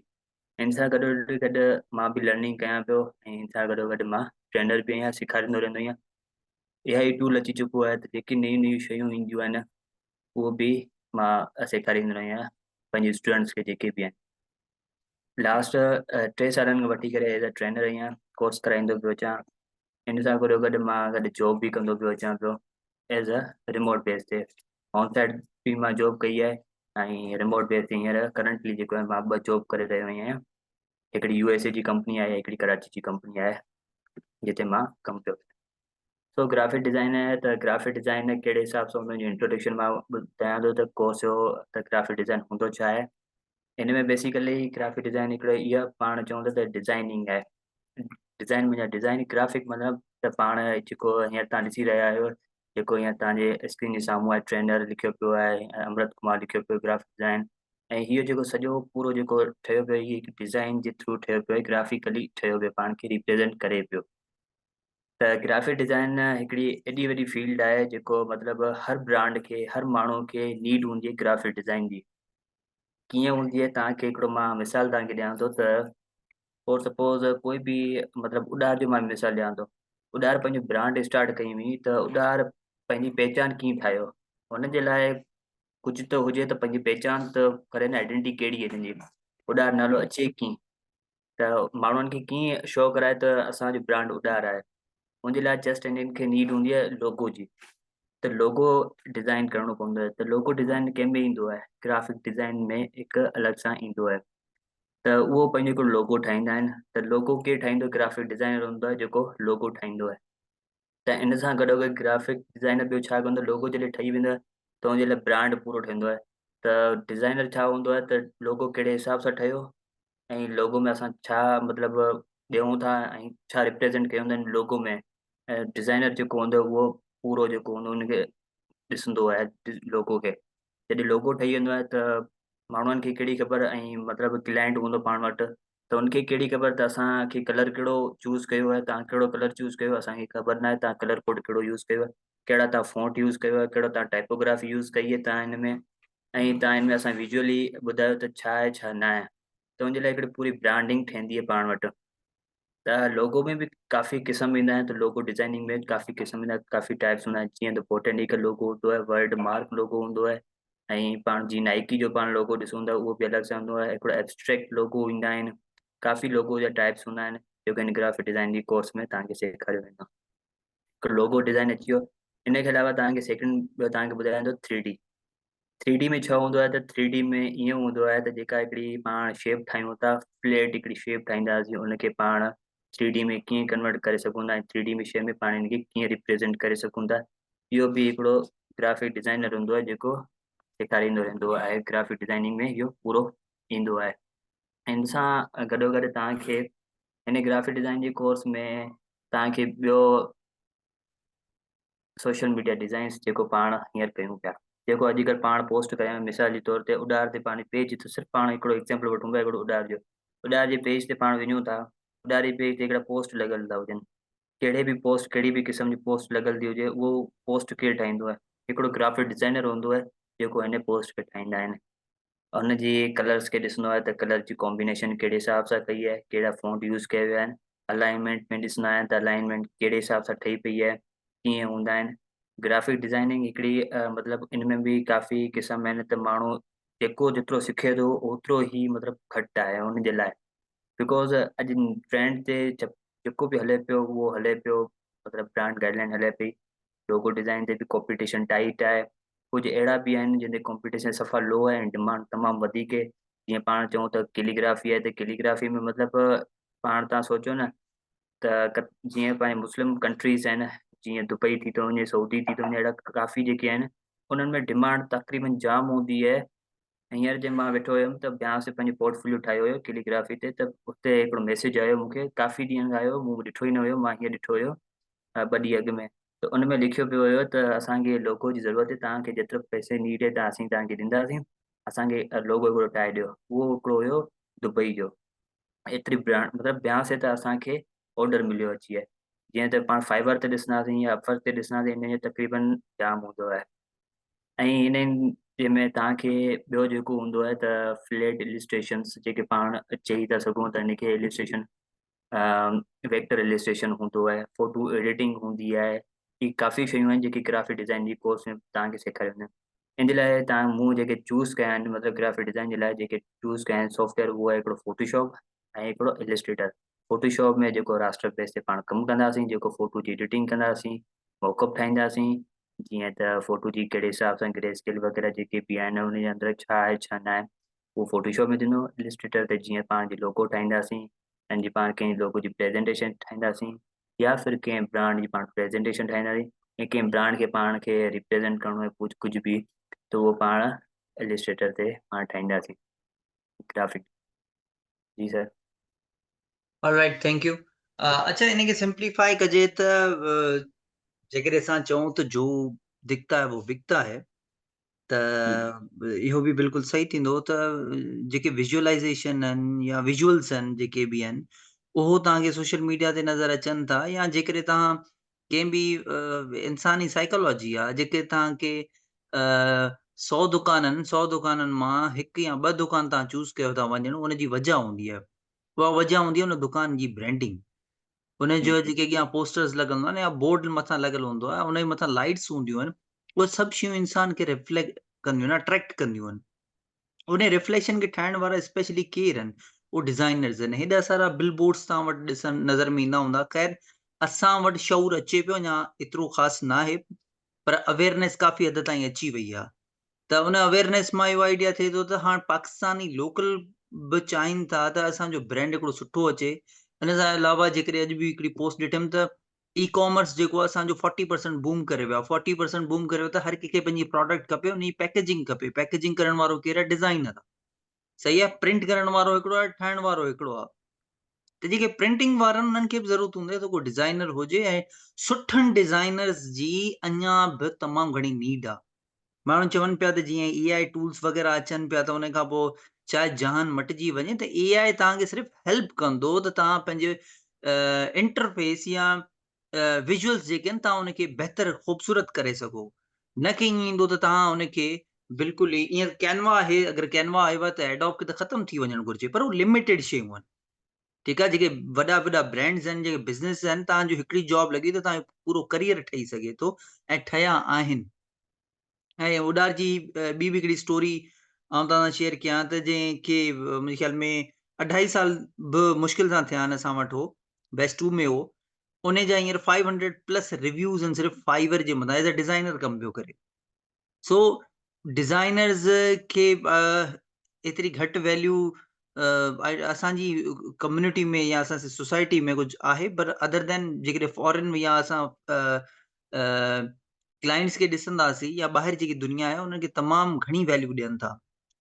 Speaker 3: ان سان گڏو گڏ مان به لرننگ ڪيان پيو ۽ ان سان گڏو گڏ مان ٽرينر به آهيان، سيکاريندو رهندو آهيان. اي آئي ٽول اچي چڪو آهي ته جيڪي نيون نيون شيون اينديون آهن اهو به مان سيکاريندو رهيو آهيان پنهنجي اسٽوڊنٽس کي جيڪي به آهن. لاسٽ 3 سالن کان وٺي ڪري ايز اي ٽرينر آهيان، ڪورس ڪرائيندو پيو اچان. ان سان گڏو گڏ مان گڏ جاب به ڪندو پيو اچان پيو ايز اي ريموٽ بيس تي. آن سائيڊ به مان جاب ڪئي آهي ۽ ريموٽ بيس تي هينئر ڪرنٽلي جيڪو آهي مان 2 جاب ڪري رهيو آهيان. هڪڙي يو ايس اي جي ڪمپني آهي، هڪڙي ڪراچي جي ڪمپني آهي جتي مان ڪم پيو ڪيان. سو گرافڪ ڊزائن آهي ته گرافڪ ڊزائن ڪهڙي حساب سان هوندو، انٽروڊڪشن مان ٻڌايان ٿو ته ڪورس جو ته گرافڪ ڊزائن هوندو ڇا آهي. هن ۾ بيسيڪلي گرافڪ ڊزائن هڪڙو اها پاڻ چئون ٿا ته ڊزائننگ آهي. ڊزائن معنيٰ ڊزائن گرافڪ مطلب ته پاڻ جيڪو هينئر تان ڏسي رهيا آهيو، جيڪو هينئر تان جي اسڪرين جي سامهون آهي، ٽرينر لکيو پيو آهي، امرت ڪمار لکيو پيو گرافڪ ڊزائن، ۽ هيء جيڪو سڄو پورو جيڪو ٺهيو پيو هي هڪ ڊزائن جي ٿرو ٺهيو پيو آهي، گرافڪلي ٺهيو پيو، پاڻ کي ريپريزنٽ ڪري پيو. ته گرافڪ ڊزائن هڪڙي ايڏي وڏي فيلڊ آهي جيڪو مطلب هر برانڊ کي هر ماڻهو کي نيڊ هوندي آهي گرافڪ ڊزائن جي. ڪيئن هوندي آهي توهان کي هڪڙو مان مثال توهان کي ڏيان ٿو ته فار سپوز ڪوئي به مطلب اڏار جو مان مثال ڏيان ٿو، اڏار پنهنجو برانڊ اسٽارٽ ڪئي هئي ته اڏار پنهنجي پهچان ڪيئن ٺاهيو، هن جي لاء ڪجهه ته هجي ته پنهنجي پهچان ته ڪري نه، آئيڊينٽي ڪهڙي آهي تنهنجي، اڏار نالو اچي ڪيئن، ته ماڻهن کي ڪيئن شو ڪرائي ته اسان جو برانڊ اڏار آهي. ان جي لاء جسٽ هنن کي نيڊ هوندي آهي لوگو جي، ته لوگو ڊزائن ڪرڻو پوندو آهي. ته لوگو ڊزائن ڪنهن ۾ ايندو آهي؟ گرافڪ ڊزائن ۾ هڪ الڳ سان ايندو آهي. ته اهو پنهنجو هڪڙو لوگو ٺاهيندا آهن. ته لوگو ڪير ٺاهيندو؟ گرافڪ ڊزائنر هوندو آهي جيڪو لوگو ٺاهيندو آهي. ته ان سان گڏو گڏ گرافڪ ڊزائنر ٻيو ڇا ڪندو، لوگو جڏهن ٺهي ويندو آهي ته ان جي لاء برانڊ پورو ٺهندو آهي. ته ڊزائنر ڇا هوندو آهي ته لوگو ڪهڙي حساب سان ٺهيو ۽ لوگو ۾ اسان ڇا مطلب ڏيون ٿا ۽ ڇا ريپريزنٽ ڪيون ٿا لوگو ۾، ڊزائنر جيڪو هوندو آهي اهو پورو جيڪو هوندو ان کي ڏسندو آهي لوگو کي. جڏهن لوگو ٺهي ويندو آهي ته ماڻهن کي ڪهڙي خبر ۽ مطلب ڪلائنٽ هوندو پاڻ وٽ ته ان کي ڪهڙي خبر ته اسان کي ڪلر ڪهڙو چوز ڪيو آهي، توهان ڪهڙو ڪلر چوز ڪيو اسان کي خبر ناهي، توهان ڪلر ڪوڊ ڪهڙو يوز ڪيو آهي، ڪهڙا توهان فونٽ يوز ڪيو آهي، ڪهڙو توهان ٽائپوگرافي يوز ڪئي آهي توهان هن ۾، ۽ توهان هن ۾ اسان ويجوئلي ٻڌايو ته ڇا آهي ڇا نه آهي. ته ان جي لاء هڪڙي پوري برانڊنگ ٺهندي آهي پاڻ وٽ. ته لوگو ۾ به ڪافي قسم ايندا آهن، ته لوگو ڊزائننگ ۾ ڪافي قسم ايندا آهن، ڪافي ٽائپس هوندا آهن. جيئن ته بوٽينيڪل لوگو هوندو آهي، ورلڊ مارڪ لوگو هوندو آهي، ۽ پاڻ جي نائڪي جو پاڻ لوگو ڏسون ٿا اهو به الڳ سان هوندو آهي، هڪڙو ايبسٽريڪٽ لوگو ايندا آهن، ڪافي لوگو جا ٽائپس هوندا آهن جيڪو هن گرافڪ ڊزائن جي ڪورس ۾ توهان کي سيکاريو ويندو. هڪڙو لوگو ڊزائن اچي ويو، ان کي علاوه توهان کي سيڪنڊ ٻيو توهان کي ٻڌايان ٿو ٿري ڊي. ٿري ڊي ۾ ڇا هوندو آهي ته ٿري ڊي ۾ ائين هوندو آهي ته جيڪا هڪڙي پاڻ شيپ ٺاهيون ٿا، فليٽ هڪڙي شيپ ٺاهينداسين، ان کي پاڻ ٿري ڊي ۾ ڪيئن ڪنورٽ ڪري سگهون ٿا ۽ ٿري ڊي ۾ شيپ ۾ پاڻ ان کي ڪيئن ريپريزنٽ ڪري سگهون ٿا. اهو به هڪڙو گرافڪ ڊزائنر هوندو آهي جيڪو سيکاريندو رهندو آهي. گرافڪ ڊزائننگ ۾ اهو پورو ايندو آهي. ان سان گڏو گڏ توهان کي هن گرافڪ ڊزائن جي ڪورس ۾ توهان کي ٻيو سوشل ميڊيا ڊزائنس جيڪو پاڻ هينئر ڪيون پيا، جيڪو اڄڪلهه پاڻ پوسٽ ڪيون، مثال جي طور تي اڏار تي پاڻ پيج ته صرف پاڻ هڪڙو ايگزامپل وٺون پيا هڪڙو اڏار جو، اڏار جي پيج تي پاڻ وڃون ٿا، اڏار جي پيج تي هڪڙا پوسٽ لڳل ٿا هجن، ڪهڙي به پوسٽ ڪهڙي به قسم جي پوسٽ لڳل ٿي هجي، اهو پوسٽ ڪير ٺاهيندو آهي؟ هڪڙو گرافڪ ڊزائنر هوندو آهي جيڪو هن پوسٽ کي ٺاهيندا آهن. ان جي ڪلرس کي ڏسندو آهي ته ڪلر جي ڪامبينيشن ڪهڙي حساب سان ڪئي آهي، ڪهڙا فونٽ يوز ڪيا ويا آهن، الائنمينٽ ۾ ڏسندا آهن ته الائنمينٽ ڪهڙي حساب سان ٺهي پئي آهي، ڪيئن هوندا آهن. گرافڪ ڊزائننگ هڪڙي مطلب ان ۾ به ڪافي قسم آهن ته ماڻهو جيڪو جيترو سکي ٿو اوترو ئي مطلب گهٽ آهي ان جي لاء، because اڄ ٽرينڊ تي جيڪو به هلي پيو اهو هلي پيو، مطلب برانڊ گائيڊ لائن هلي پئي، لوگو ڊزائن تي به ڪمپيٽيشن ٽائيٽ آهي، ڪجهه اهڙا به آهن جن تي ڪمپيٽيشن صفا لو آهي ۽ ڊمانڊ تمام وڌيڪ آهي. جيئن پاڻ چئون ته ڪيليگرافي آهي ته ڪيليگرافي ۾ مطلب پاڻ تان سوچو نه ته جيئن پنهنجي مسلم ڪنٽريز آهن، جيئن دبئي ٿي ٿو وڃي، سعودي ٿي ٿو وڃي، اهڙا ڪافي جيڪي آهن انهن ۾ ڊمانڊ تقريبن جام هوندي آهي. هينئر جي مان ويٺو هيم ته بيانس پنهنجو پورٽفوليو ٺاهيو هيو ڪيليگرافي تي، ته اتي هڪڙو ميسيج آيو مون کي، ڪافي ڏينهن کان آيو، مون ڏٺو ئي نه هيو، مان هينئر ڏٺو هيو ٻه ڏينهن اڳ ۾، ته ان ۾ لکيو پيو هيو ته اسان کي لوگو جي ضرورت آهي، توهان کي جيترو پئسي نيڊ آهي ته اسين توهان کي ڏينداسين، اسان کي لوگو هڪڙو ٺاهي ڏيو. اهو هڪڙو هيو دبئي جو، ايتري برانڊ مطلب بيانس تي اسان کي آرڊر مليو اچي آهي. جيئن ته پاڻ فائبر تي ڏسنداسين يا اپورڪ تي ڏسنداسين، ان جو تقريبن جام هوندو آهي. ۽ انهن جي ۾ توهان کي ٻيو جيڪو هوندو آهي ته فليٽ السٽريشنس جيڪي پاڻ چئي ٿا سگهون ته ان کي السٽريشن ويڪٽر السٽريشن هوندو آهي، فوٽو ايڊيٽنگ هوندي آهي، هي ڪافي شيون آهن جيڪي گرافڪ ڊزائن جي ڪورس ۾ توهان کي سيکاريو ويندو آهن. ان جي لاء توهان مون جيڪي چوز ڪيا آهن مطلب گرافڪ ڊزائن جي لاء جيڪي چوز ڪيا آهن سافٽ ويئر اهو آهي هڪڙو فوٽوشاپ ۽ هڪڙو السٽريٽر. فوٽوشاپ ۾ جيڪو راسٽر بيس تي پاڻ ڪم ڪنداسين، جيڪو فوٽو جي ايڊيٽنگ ڪنداسين، موڪ اپ ٺاهينداسين، جيئن ته فوٽو جي ڪهڙي حساب سان گري اسڪيل وغيره جيڪي به آهن ان جي اندر ڇا آهي ڇا نه آهي اهو فوٽوشاپ ۾ ٿيندو. السٽريٽر تي جيئن پاڻ جي لوگو ٺاهينداسين ۽ جي پاڻ ڪنهن لوگو جي پريزنٽيشن ٺاهينداسين يا ڦر ڪنهن برانڊ جي پاڻ پريزنٽيشن ٺاهينداسين يا ڪنهن برانڊ کي پاڻ کي ريپريزنٽ ڪرڻو آهي ڪجهه ڪجهه به ته اهو پاڻ السٽريٽر تي پاڻ ٺاهينداسين گرافڪ. جي sir.
Speaker 2: All right thank you. اچھا ان کي سمپليفائي ڪجي ته جيڪڏهن اسان چئون ته جو دکتا هي وو بڪتا هي ته اهو به بلڪل صحيح ٿيندو ته جيڪي ويجوئلائزيشن آهن يا ويجوئلس آهن جيڪي به آهن اهو توهان کي سوشل ميڊيا تي نظر اچن ٿا يا جيڪڏهن توهان ڪنهن به انساني سائيڪالاجي آهي جيڪي توهان کي سو دڪان آهن سو دڪانن مان هڪ يا ٻه دڪان توهان چوز ڪيو ٿا وڃن ان جي وجه هوندي آهي اها وجه هوندي آهي ان دڪان جي برانڊنگ ان جو جيڪي اڳيان پوسٽرز لڳل هوندا آهن يا بورڊ مٿان لڳل هوندو آهي ان جي مٿان لائٽس هونديون آهن اهي سڀ شيون انسان کي ريفليڪٽ ڪنديون آهن اٽريڪٽ ڪنديون آهن ان ريفليڪشن کي ٺاهڻ وارا اسپيشلي ڪير آهن اهي ڊزائنرز آهن هيڏا سارا بل بورڊس توهان وٽ ڏسڻ نظر ۾ ايندا هوندا خير اسان وٽ شعور اچي پيو اڃا ايترو خاص ناهي پر اويئرنيس ڪافي حد تائين اچي وئي آهي ته ان اويئرنيس مان اهو آئيڊيا ٿئي ٿو ته هاڻ پاڪستاني لوڪل به چاهين ٿا ته اسان جو برانڊ هڪڙو سٺو اچي. ان سان علاوه جيڪڏهن اڄ به هڪڙي پوسٽ ڏٺم ته اي ڪامرس جيڪو آهي اسان جو 40% بوم ڪري ويو آهي. 40% بوم ڪري ويو ته هر ڪنهن کي پنهنجي پراڊڪٽ کپي ان جي پيڪيجنگ کپي. پيڪيجنگ ڪرڻ وارو ڪير آهي؟ ڊزائنر آهي. صحيح آهي. پرنٽ ڪرڻ وارو هڪڙو آهي، ٺاهڻ وارو هڪڙو آهي. ته جيڪي پرنٽنگ وارا آهن انهن کي به ضرورت هوندي ته ڪو ڊزائنر هجي ۽ سٺن ڊزائنرز جي اڃا به تمام گهڻي نيڊ آهي. ماڻهو چون پيا ته جيئن اي آء ٽولز وغيره اچن پيا ته ان کان پوء شايد جهان مٽجي وڃي ته اي آء توهان کي صرف هيلپ ڪندو ته توهان پنهنجي انٽرفيس يا ويجوئلز جيڪي آهن توهان ان کي بهتر خوبصورت ڪري سگهو نه ڪي ائين ايندو ته توهان ان کي بلڪل ئي ائين ڪينوا آهي اگر ڪينوا آيو آهي ته ايڊوب کي ته ختم ٿي وڃڻ گهرجي پر هو لميٽيڊ شيون آهن ٺيڪ آهي جيڪي وڏا وڏا برانڊز آهن جيڪي بزنس آهن توهان جو هڪڙي جاب لڳي ته توهان جو پورو ڪريئر ٺهي سگهي ٿو ۽ ٺهيا آهن ۽ اڏار جي ٻي به هڪڙي اسٽوري آئون توهان سان شيئر ڪيان ته جنهن کي منهنجي خيال ۾ اڍائي سال به مشڪل سان ٿيا آهن اسان وٽ هو بيسٽ ٽو ۾ هو ان جا هينئر 500 پلس ريويوز آهن صرف فائيور جي مٿان ايز اي ڊزائنر ڪم پيو ڪري سو ڊزائنرز کي ايتري گهٽ ويليو اسان جي ڪميونٽي ۾ يا اسان جي سوسائٽي ۾ ڪجهه آهي پر ادر دين جيڪڏهن فارن يا اسان ڪلائنٽس کي ڏسنداسين يا ٻاهر جيڪي دنيا آهي انهن کي تمام گهڻي ويليو ڏين ٿا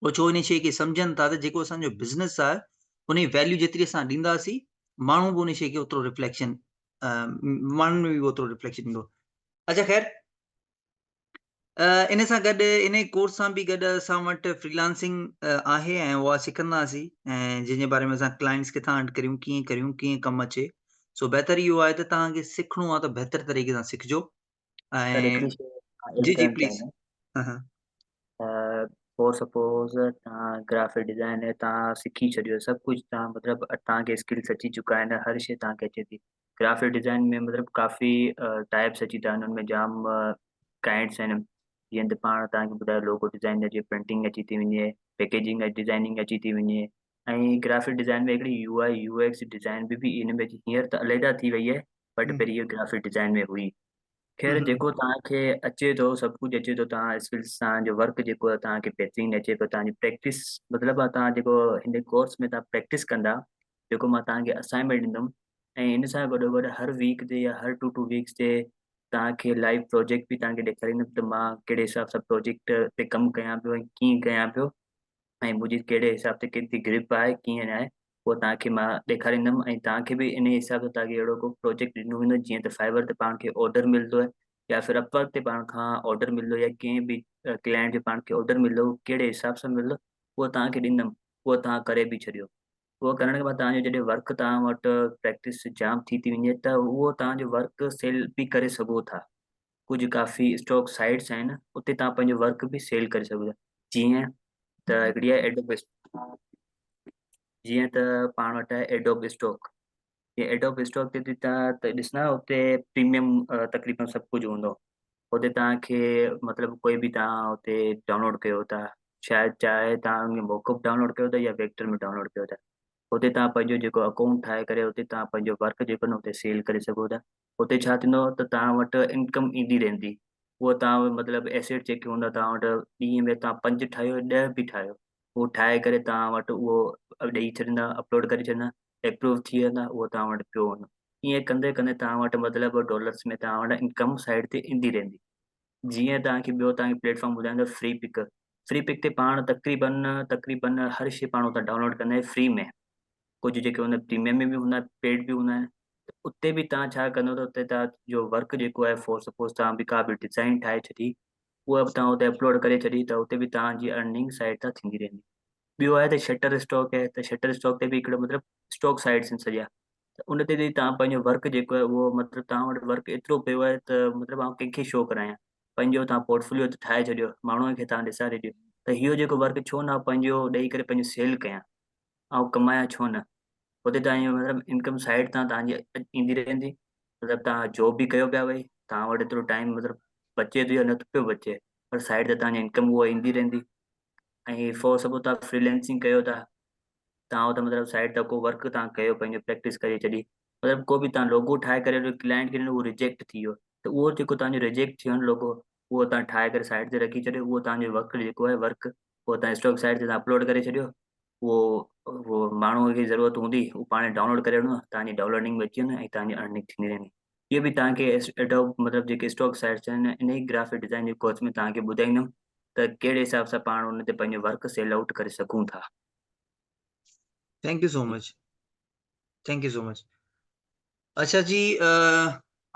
Speaker 2: هو ڇو ان شيء کي سمجهن ٿا ته جيڪو اسان جو بزنس آهي ان جي ويليو جيتري اسان ڏينداسين ماڻهو به ان شيء کي اوترو رفليڪشن ماڻهن ۾ به اوترو رفليڪشن ايندو اچھا خير ان سان گڏ ان ڪورس سان به گڏ اسان وٽ فريلانسنگ آهي ۽ اها سکنداسين ۽ جنهن جي باري ۾ اسان ڪلائنٽس ڪٿان هنٽ ڪريون ڪيئن ڪريون ڪيئن ڪم اچي سو بهتر اهو آهي ته توهان کي سکڻو آهي ته بهتر طريقي سان سکجو ۽ جي جي پليز ها
Speaker 3: فور سپوز توهان گرافڪ ڊزائن توهان سکي ڇڏيو سڀ ڪجهه توهان مطلب توهان کي اسڪلس اچي چڪا آهن هر شي توهان کي اچي ٿي گرافڪ ڊزائن ۾ مطلب ڪافي ٽائپس اچي ٿا وڃن ان ۾ جام ڪائنڊس آهن جيئن ته پاڻ توهان کي ٻڌايو لوگو ڊزائن اچي پرنٽنگ اچي ٿي وڃي پيڪيجنگ ڊزائننگ اچي ٿي وڃي ۽ گرافڪ ڊزائن ۾ هڪڙي يو آء يو ايڪس ڊزائن به ان ۾ اچي هينئر ته عليحده ٿي وئي آهي بٽ پهرين اهو گرافڪ ڊزائن ۾ هئي خير جيڪو توهان کي اچي ٿو سڀ ڪجهه اچي ٿو توهان اسڪلس سان جو ورڪ جيڪو آهي توهان کي بهترين اچي پيو توهان جي پريڪٽس مطلب آهي توهان جيڪو هن ڪورس ۾ توهان پريڪٽس ڪندا جيڪو مان توهان کي اسائنمينٽ ڏيندم ۽ ان سان گڏو گڏ هر ويڪ تي يا هر ٽو ٽو ويڪس تي توهان کي لائيو پروجيڪٽ به توهان کي ڏيکاريندم ته مان ڪهڙي حساب سان پروجيڪٽ تي ڪم ڪيان پيو ۽ ڪيئن ڪيان پيو ۽ منهنجي ڪهڙي حساب تي ڪيتري گرپ آهي ڪيئن آهي اهو توهان کي مان ڏيکاريندم ۽ توهان کي به ان حساب سان توهان کي اهڙو ڪو پروجيڪٽ ڏنو ويندو جيئن ته فائبر تي پاڻ کي آرڊر ملندو آهي يا ڦر اپ ورڪ تي پاڻ کان آرڊر ملندو يا ڪنهن به ڪلائنٽ جو پاڻ کي آرڊر ملندو ڪهڙي حساب سان ملندو اهو توهان کي ڏيندم اهو توهان ڪري به ڇڏيو اهو ڪرڻ کان بعد توهان جو جڏهن ورڪ توهان وٽ پريڪٽس جام ٿي ٿي وڃي ته اهو توهان جو ورڪ سيل به ڪري سگهو ٿا ڪجهه ڪافي اسٽاڪ سائيٽس آهن اتي توهان پنهنجو ورڪ به سيل ڪري سگهو ٿا جيئن ته هڪڙي آهي ايڊوب جيئن ته پاڻ وٽ آهي ايڊوب اسٽاڪ جيئن ايڊوب اسٽاڪ تي توهان ڏسندا اتي پريميم تقريبن سڀ ڪجهه هوندو اتي توهان کي مطلب ڪوئي به توهان اتي ڊائونلوڊ ڪيو ٿا شايد چاهي توهان ان کي موڪ اپ ڊائونلوڊ ڪيو ٿا يا ويڪٽر ۾ ڊائونلوڊ ڪيو ٿا اتي توهان پنهنجو جيڪو اڪائونٽ ٺاهي ڪري اتي توهان پنهنجو ورڪ جيڪو نه اتي سيل ڪري سگهو ٿا اتي ڇا ٿيندو ته توهان وٽ انڪم ايندي رهندي اهو توهان مطلب ايسيٽ جيڪي هوندا توهان وٽ ڏينهن ۾ توهان پنج ٺاهيو ڏهه به ٺاهيو اهو ٺاهي ڪري توهان وٽ اهو ڏيئي ڇڏيندا اپلوڊ ڪري ڇڏيندا اپروو ٿي ويندا اهو توهان وٽ پيو هوندو ائين ڪندي ڪندي توهان وٽ مطلب ڊالرس ۾ توهان وٽ انڪم سائيڊ تي ايندي رهندي جيئن توهان کي ٻيو توهان کي پليٽ فارم ٻڌايان ته فري پڪ فري پڪ تي پاڻ تقريبن تقريبن هر شي پاڻ اتان ڊائونلوڊ ڪندا آهيون فري ۾ ڪجهه جيڪي هوندا پريميم ۾ به هوندا پيڊ به هوندا آهن ته اتي به توهان ڇا ڪندو ته اتي توهان جو ورڪ جيڪو آهي فور سپوز توهان به ڪا به ڊزائن ٺاهي ڇڏي اها به توهان اتي اپلوڊ ڪري ڇڏي ته اتي به توهان جي ارننگ سائيڊ تان ٿيندي رهندي ٻيو آهي ته شٽر اسٽاڪ آهي ته شٽر اسٽاڪ تي به هڪڙو مطلب اسٽاڪ سائيٽس آهن سڄا ته ان تي به توهان پنهنجو ورڪ جيڪو آهي اهو مطلب توهان وٽ ورڪ ايترو پيو آهي ته مطلب آئون ڪنهن کي شو ڪرايان پنهنجو توهان پورٽفوليو ٺاهي ڇڏيو ماڻهو کي توهان ڏيساري ڏيو ته اهو جيڪو ورڪ ڇو نه پنهنجو ڏئي ڪري پنهنجو سيل ڪيان آئون ڪمايان ڇو نه اتي توهان جو مطلب انڪم سائيڊ تان توهان جي ايندي رهندي مطلب توهان جاب به ڪيو پيا وئي توهان وٽ ايترو ٽائيم مطلب بچي ٿو يا نٿو پيو بچي پر سائيڊ تي توهان جي انڪم اها ايندي رهندي ۽ فور سپوز توهان فريلانسنگ ڪيو ٿا توهان اتي مطلب سائيڊ تان ڪو ورڪ توهان ڪيو پنهنجو پريڪٽس ڪري ڇڏي مطلب ڪو به توهان لوگو ٺاهي ڪري ڪلائنٽ کي ڏنو اهو ريجيڪٽ ٿي ويو ته اهو جيڪو توهان جو ريجيڪٽ ٿي ويو لوگو اهو توهان ٺاهي ڪري سائيڊ تي رکي ڇڏيو اهو توهان جو ورڪ جيڪو آهي ورڪ اهو توهان اسٽاڪ سائيڊ تي توهان اپلوڊ ڪري ڇڏيو اهو اهو ماڻهو کي ضرورت هوندي اهو پاڻ ڊائونلوڊ ڪري وٺندو توهان جي ڊائونلوڊنگ ۾ اچي ويندو ۽ توهان جي ارننگ ٿيندي رهندي اهو به توهان کي ايڊوب مطلب جيڪي اسٽاڪ سائيٽس آهن ان ئي گرافڪ ڊزائن جي ڪورس ۾ توهان کي ٻڌائيندم ته ڪهڙي حساب سان پاڻ ان تي پنهنجو ورڪ سيل آئوٽ ڪري سگهون ٿا.
Speaker 2: Thank you so much. Thank you so much. اڇا جي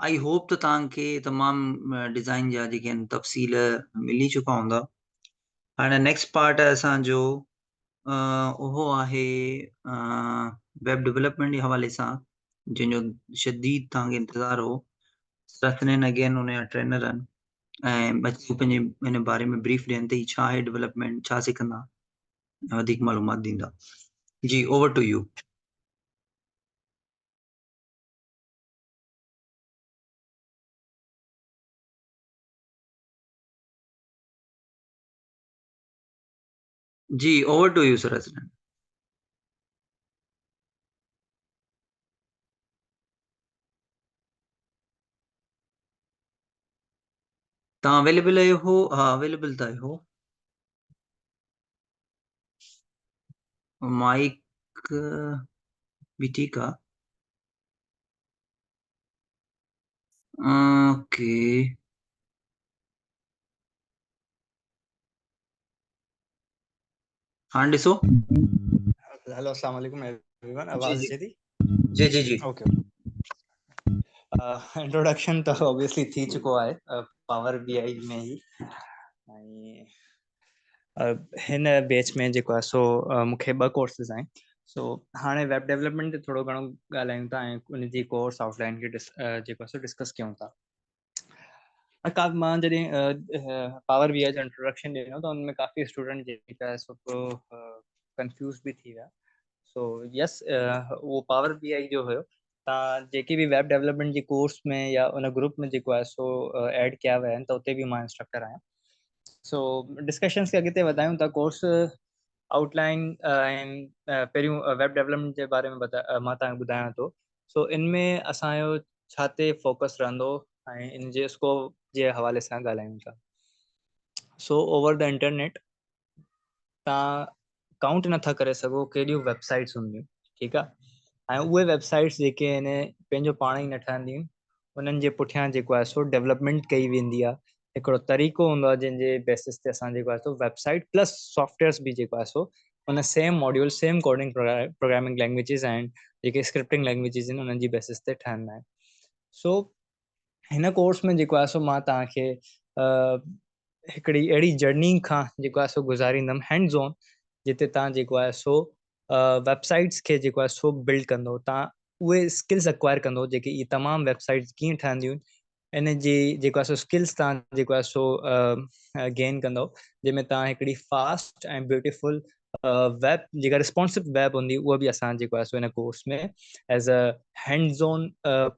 Speaker 2: I hope ته توهان کي تمام ڊزائن جا جيڪي آهن تفصيل ملي چڪا هوندا. هاڻي نيڪسٽ پارٽ اسان جو اهو آهي ويب ڊولپمينٽ جي حوالي سان جنهن جو شديد توهان کي انتظار هو. سرٿنين اگين ان جا ٽرينر آهن ۽ بچو پنهنجي ان باري ۾ بريف ڏين ته هي ڇا آهي ڊولپمينٽ، ڇا سکندا ۽ وڌيڪ معلومات ڏيندا. جي اوور ٽو يو. جي over to you sir Hasnain. توهان اويليبل آهيو؟ ها اويليبل ته آهيو. مائڪ به ٺيڪ آ. اوڪي هاڻ ڏسو.
Speaker 1: هلو السلام عليڪم ايوري ون، آواز اچي ٿي؟
Speaker 2: جي جي جي.
Speaker 1: اوڪي، انٽروڊڪشن ته اوبويسلي ٿي چڪو آهي پاور بي آئي ۾ ئي، ۽ هن بيچ ۾ جيڪو آهي سو مونکي ٻه ڪورسز آهن. سو هاڻي ويب ڊيولپمينٽ تي ٿورو گهڻو ڳالهايون ٿا ۽ ان جي ڪورس آئوٽ لائن کي جيڪو آهي سو ڊسڪس ڪيون ٿا. مان جڏهن پاور بي آئي جو انٽروڊڪشن ڏنو ته ان ۾ ڪافي اسٽوڊنٽ جيڪا آهي سو ڪنفيوز به ٿي ويا. سو يس، اهو پاور بي آئي جو هيو. تان جيڪي به ويب ڊيولپمينٽ جي ڪورس ۾ يا ان گروپ ۾ جيڪو آهي سو ايڊ ڪيا ويا آهن ته اتي به مان انسٽرڪٽر آهيان. سو ڊسڪشنس کي اڳتي وڌايون ٿا. ڪورس آئوٽ لائن ۽ پهريون ويب ڊيولپمينٽ جي باري ۾ مان تان کي ٻڌايان ٿو. سو ان ۾ اسان جو ڇا تي فوڪس رهندو ۽ ان جي اسڪوپ جي حوالي سان ڳالهايون ٿا. سو اوور the internet تان ڪائونٽ نٿا ڪري سگهو ڪيڏيون ويب سائيٽس هونديون، ٺيڪ آ، ۽ اهي ويب سائيٽس جيڪي آهن پنهنجو پاڻ ئي نه ٺهنديون، انهن جي پٺيان جيڪو آهي سو ڊيولپمينٽ ڪئي ويندي آ. هڪڙو طريقو هوندو آ جنهن جي بيسس تي اسان جيڪو آهي سو ويب سائيٽ پلس سافٽويئرس به جيڪو آهي سو ان same module, same coding programming languages آهن، جيڪي اسڪرپٽنگ لينگويجز آهن، انهن جي بيسس تي ٺهندا آهن. سو هن ڪورس ۾ جيڪو آهي سو مان توهان کي هڪڙي اهڙي جرني کان جيڪو آهي سو گذاريندم هينڊز آن، جتي توهان جيڪو آهي سو ويب سائيٽس کي جيڪو آهي سو بلڊ ڪندو، توهان اهي اسڪلس اڪوائر ڪندو جيڪي اهي تمام ويب سائيٽس ڪيئن ٺهنديون آهن، ان جي جيڪو آهي سو اسڪلس توهان جيڪو آهي سو گين ڪندو، جنهن ۾ توهان هڪڙي فاسٽ ۽ بيوٽيفل ويب جيڪا ريسپانسو ويب هوندي اها به اسان جيڪو آهي سو ان course ۾ as a hands on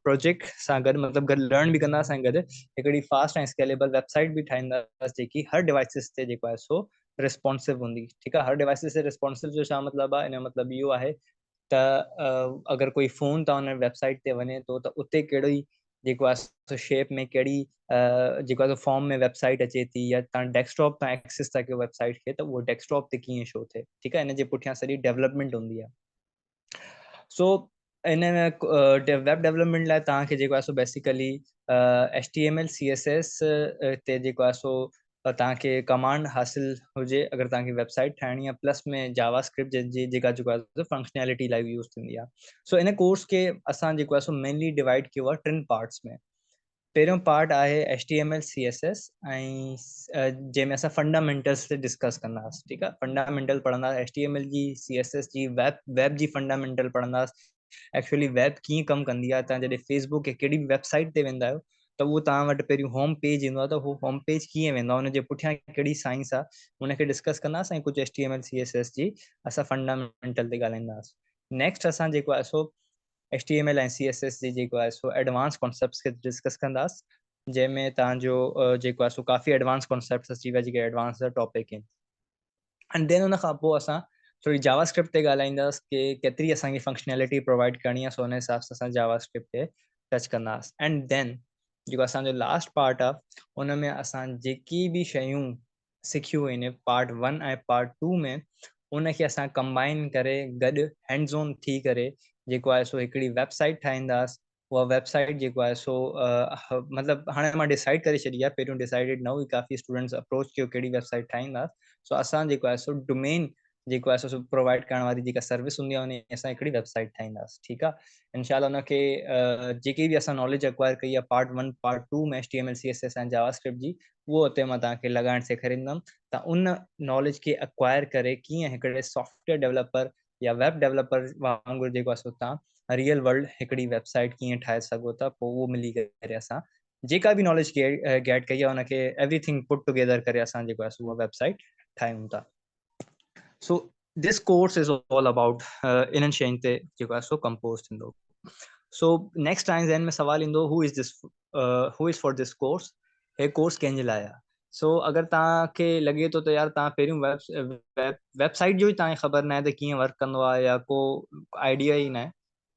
Speaker 1: project سان گڏ مطلب گڏ لرن به ڪنداسين ۽ گڏ هڪڙي فاسٽ ۽ اسڪيليبل ويب سائيٽ به ٺاهينداسين جيڪي هر ڊوائسز تي جيڪو آهي سو ريسپانسو هوندي. ٺيڪ آهي، هر ڊوائسز تي ريسپانسو جو ڇا مطلب آهي؟ ان جو مطلب اهو آهي ته اگر ڪوئي فون تان ان ويب سائيٽ تي وڃي ٿو ته اتي ڪهڙو ئي جيڪو آهي سو شيپ ۾ ڪهڙي جيڪو آهي سو فارم ۾ ويب سائيٽ اچي ٿي، يا تان ڊيسڪ ٽاپ تان ايڪسيس ٿا ڪيو ويب سائيٽ کي ته اهو ڊيسڪ ٽاپ تي ڪيئن شو ٿئي. ٺيڪ آهي، ان جي پٺيان سڄي ڊيولپمينٽ هوندي آهي. سو ان ويب ڊيولپمينٽ لاء توهان کي جيڪو آهي سو basically H T M L, C S S تي جيڪو آهي سو توهان کي ڪمانڊ حاصل هجي اگر توهان کي ويب سائيٽ ٺاهڻي آهي، پلس ۾ جاوا اسڪرپٽ جنهن جي جيڪا جيڪو آهي فنڪشنالٽي لاء يوز ٿيندي آهي. سو ان ڪورس کي اسان جيڪو آهي سو مينلي ڊوائيڊ ڪيو آهي ٽن پارٽس ۾. پهريون پارٽ آهي H T M L, C S S, ۽ جنهن ۾ اسان فنڊامينٽلس تي ڊسڪس ڪنداسين. ٺيڪ آهي، فنڊامينٽل پڙهنداسين ايڇ ٽي ايم ايل جي، سي ايس ايس جي، ويب جي فنڊامينٽل پڙهنداسين، ايڪچوئلي ويب ڪيئن ڪم ڪندي آهي. توهان جڏهن فيس بڪ يا ڪهڙي به ويب سائيٽ تي ويندا آهيو ته اهو توهان وٽ پهريون هوم پيج ايندو آهي ته هو هوم پيج ڪيئن ويندو آهي، ان جي پٺيان ڪهڙي سائنس آهي، ان کي ڊسڪس ڪنداسين ۽ ڪجهه H T M L, C S S جي اسان فنڊامينٽل تي ڳالهائينداسين. نيڪسٽ اسان جيڪو آهي سو H T M L ۽ C S S جي جيڪو آهي سو ايڊوانس ڪانسيپٽس کي ڊسڪس ڪنداسين، جنهن ۾ توهان جو جيڪو آهي سو ڪافي ايڊوانس ڪانسيپٽس اچي ويا جيڪي ايڊوانس ٽاپڪ آهن. اينڊ then ان کان پوء اسان ٿوري جاوا اسڪرپٽ تي ڳالهائينداسين ڪي ڪيتري اسان کي فنڪشنلٽي پرووائڊ ڪرڻي آهي، سو ان حساب سان اسان جاوا اسڪرپٽ تي ٽچ ڪنداسين. اينڊ then جيڪو اسان جو لاسٽ پارٽ آهي ان ۾ اسان جيڪي به شيون سکيون آهن پارٽ 1 ۽ پارٽ 2 ۾ ان کي اسان ڪمبائن ڪري گڏ هينڊز آن ٿي ڪري جيڪو آهي سو هڪڙي ويب سائيٽ ٺاهينداسين. اها ويب سائيٽ جيڪو آهي سو مطلب هاڻي مان ڊسائيڊ ڪري ڇڏي آهي، پهريون ڊسائيڊڊ نه هئي، ڪافي اسٽوڊنٽس اپروچ ڪيو ڪهڙي ويب سائيٽ ٺاهينداسين. سو اسان جيڪو آهي سو ڊومين जेको आहे सो प्रोवाइड करण वारी जेका सर्विस हूंदी आहे उन असां हिकिड़ी वेबसाइट ठाहींदासीं। ठीकु आहे, इनशा उनखे जेके बि असां नॉलेज एक्वायर कई आहे पार्ट 1 पार्ट 2 में HTML CSS ऐं जावास्क्रिप्ट जी, उहो हुते मां तव्हांखे लॻाइण सेखारींदमि त उन नॉलेज खे एक्वायर करे कीअं हिकिड़े सॉफ्टवेयर डेवलपर या वेब डेवलपर वांगुरु जेको आहे सो तव्हां रियल वर्ल्ड हिकिड़ी वेबसाइट कीअं ठाहे सघो था। पोइ उहो मिली करे असां जेका बि नॉलेज गेट कई आहे उनखे एवरीथिंग पुट टुगेदर करे असां जेको आहे सो उहा वेबसाइट ठाहियूं था। So this course is all about इन्हनि शयुनि ते जेको आहे सो कंपोज थींदो। सो नेक्स्ट टाइम ज़हन में सवाल ईंदो, who is this, who is for this course, हे कोर्स कंहिंजे लाइ आहे? सो अगरि तव्हांखे लॻे थो त यार तव्हां पहिरियों वेबसाइट जो ई तव्हांखे ख़बर न आहे त कीअं वर्क कंदो आहे या को आइडिया ई न आहे,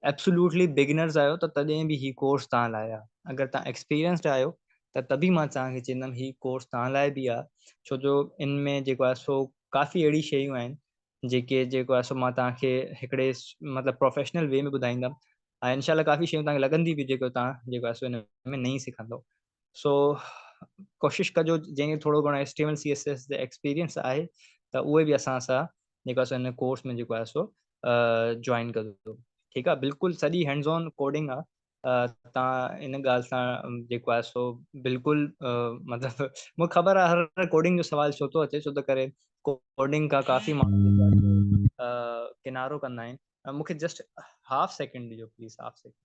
Speaker 1: एब्सोल्युटली बिगिनर्स आहियो त तॾहिं बि ही कोर्स तव्हां लाइ आहे। अगरि तव्हां एक्सपीरियंस्ड आहियो त तभी मां तव्हांखे चवंदुमि ही कोर्स तव्हां लाइ बि आहे, छो जो इन में जेको आहे सो काफ़ी अहिड़ी शयूं आहिनि जेके जेको आहे सो मां तव्हांखे हिकिड़े मतिलबु प्रोफेशनल वे में ॿुधाईंदमि ऐं इनशा काफ़ी शयूं तव्हांखे लॻंदी बि जेको तव्हां जेको आहे सो हिन में नई सिखंदव। सो कोशिशि कजो जंहिंखे थोरो घणो H T M L C S S जो एक्सपीरियंस आहे त उहे बि असां सां जेको आहे सो हिन कोर्स में जेको आहे सो जॉइन कजो। ठीकु आहे, बिल्कुलु सॼी हैंड्स ऑन कोडिंग आहे, तव्हां इन ॻाल्हि सां जेको आहे सो बिल्कुलु मतिलबु मूंखे ख़बर आहे हर कोडिंग जो सवाल छो थो अचे, छो त करे कोडिंग खां काफ़ी माण्हू जेको आहे सो किनारो कंदा आहिनि। मूंखे जस्ट हाफ सेकेंड ॾिजो please, half second,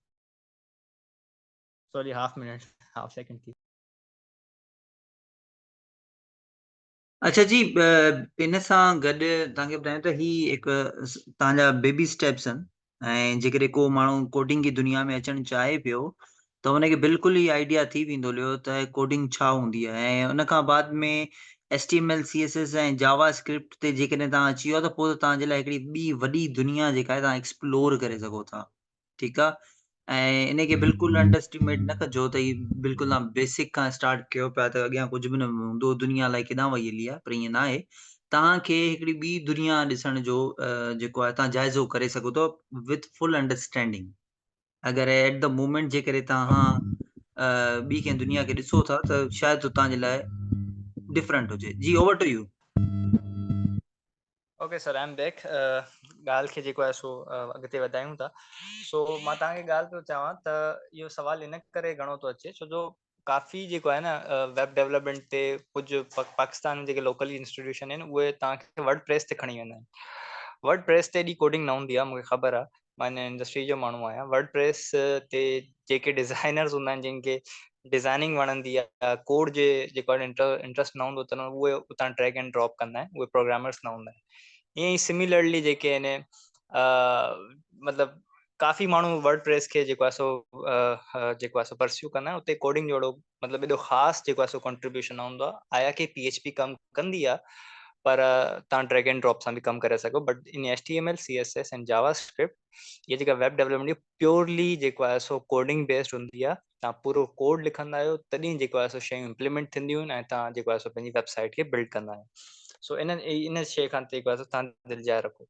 Speaker 1: sorry half minute, half second थी।
Speaker 2: अच्छा जी, इन सां गॾु तव्हांखे ॿुधायां त ही हिकु तव्हांजा बेबी स्टेप्स आहिनि ऐं जेकॾहिं को माण्हू कोडिंग जी दुनिया में अचणु चाहे पियो त हुनखे बिल्कुलु ई आइडिया थी वेंदो हलियो त कोडिंग छा हूंदी आहे ऐं उन खां बाद में H T M L, C S S ऐं जावा स्क्रिप्ट ते जेकॾहिं तव्हां अची वियो त पोइ त तव्हांजे लाइ हिकिड़ी ॿी वॾी दुनिया जेका आहे तव्हां एक्सप्लोर करे सघो था। ठीकु आहे, ऐं इनखे बिल्कुलु अंडरएस्टिमेट न कजो त हीउ बिल्कुलु तव्हां बेसिक खां स्टार्ट कयो पिया त अॻियां कुझु बि न हूंदो, दुनिया अलाए केॾां वई हली आहे, पर ईअं न आहे। तव्हांखे हिकिड़ी ॿी दुनिया ॾिसण जो जेको आहे तव्हां जाइज़ो करे सघो था विथ फुल अंडरस्टैंडिंग। अगरि एट the moment जेकॾहिं तव्हां ॿी कंहिं दुनिया खे ॾिसो था त शायदि तव्हांजे लाइ डिफरेंट हुजे। जी, over to you.
Speaker 1: Okay sir, I am back. ॻाल्हि खे जेको आहे सो अॻिते वधायूं था। सो मां तव्हांखे ॻाल्हि पियो चवां त इहो सवाल इन करे घणो थो अचे छो जो काफ़ी जेको आहे न वेब डेवलपमेंट ते कुझु पाकिस्तान में जेके लोकल इंस्टीट्यूशन आहिनि उहे तव्हांखे वर्ड प्रेस ते खणी वेंदा आहिनि। वर्ड प्रेस ते एॾी कोडिंग न हूंदी आहे, मूंखे ख़बर आहे, मां हिन इंडस्ट्री जो माण्हू आहियां। वर्ड प्रेस ते जेके डिज़ाइनर्स हूंदा आहिनि जिनखे डिज़ाइनिंग वणंदी आहे, कोड जे जेको आहे इंट्रस्ट न हूंदो अथनि, उहे उतां ड्रैग एंड ड्रॉप कंदा आहिनि, उहे प्रोग्रामर्स न हूंदा आहिनि। ईअं ई सिमिलरली जेके आहिनि मतिलबु काफ़ी माण्हू वर्ड प्रेस खे जेको आहे सो जेको आहे सो परस्यू कंदा आहिनि, उते कोडिंग जो अहिड़ो मतिलबु एॾो ख़ासि जेको आहे सो कॉन्ट्रीब्यूशन न हूंदो आहे। आया की पी एच पी कमु कंदी आहे, पर तव्हां ड्रैग एंड ड्रॉप सां बि कमु करे सघो, but in H T M L, C S S and JavaScript इहा जेका वेब डेवलपमेंट प्योरली जेको आहे सो कोडिंग बेस्ड हूंदी आहे। तव्हां पूरो कोड लिखंदा आहियो तॾहिं जेको आहे सो शयूं इम्प्लीमेंट थींदियूं आहिनि ऐं तव्हां जेको आहे सो पंहिंजी वेबसाइट खे बिल्ड कंदा आहियो। सो इन इन शइ खां जेको आहे सो तव्हां दिलि जाइ रखो।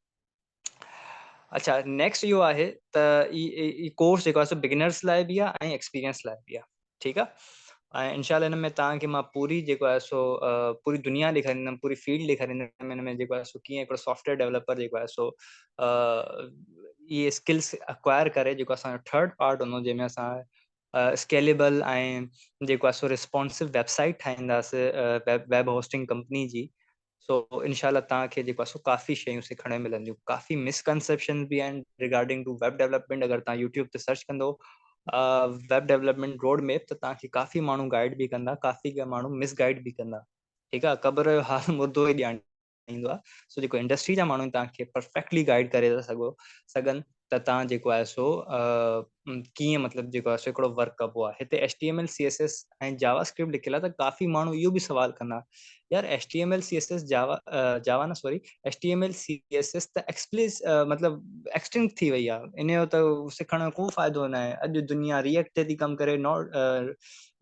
Speaker 1: अच्छा, नेक्स्ट इहो आहे त ई कोर्स जेको आहे सो बिगिनर्स लाइ बि आहे ऐं एक्सपीरियंस लाइ बि आहे। ठीकु आहे, ऐं इनशा हिन में तव्हांखे मां पूरी जेको आहे सो पूरी दुनिया ॾेखारींदमि, पूरी फील्ड ॾेखारींदमि हिन में जेको आहे सो कीअं हिकिड़ो सॉफ्टवेयर डेवलपर जेको आहे सो इहे स्किल्स एक्वायर करे जेको असांजो थर्ड पार्ट हूंदो जंहिंमें असां स्केलेबल ऐं जेको आहे सो रिस्पॉन्सिव वेबसाइट ठाहींदासीं वेब होस्टिंग कंपनी जी। सो इनशा तव्हांखे जेको आहे सो काफ़ी शयूं सिखण मिलंदियूं, काफ़ी मिसकंसेप्शन बि आहिनि रिगार्डिंग टू वेब डेवलपमेंट। अगरि तव्हां यूट्यूब ते सर्च कंदो वेब डेवलपमेंट रोड मैप त तव्हांखे काफ़ी माण्हू गाइड बि कंदा, काफ़ी माण्हू मिसगाइड बि कंदा। ठीकु आहे, क़ब्र जो हाल मुर्दो ई ॼाणींदो आहे। सो जेको इंडस्ट्री जा माण्हू आहिनि तव्हांखे परफेक्टली गाइड करे था सघनि त तव्हां जेको आहे सो कीअं मतिलबु जेको आहे सो हिकिड़ो वर्क कबो आहे। हिते H T M L, C S S ऐं जावा स्क्रिप्ट लिखियलु आहे त काफ़ी माण्हू इहो बि सवाल कंदा यार H T M L, C S S, Java, Java न sorry, H T M L, C S S त एक्सप्लिस मतिलबु एक्सटिंक्ट थी वई आहे, इन जो त सिखण जो को फ़ाइदो न आहे। अॼु दुनिया रिएक्ट ते थी कमु करे, not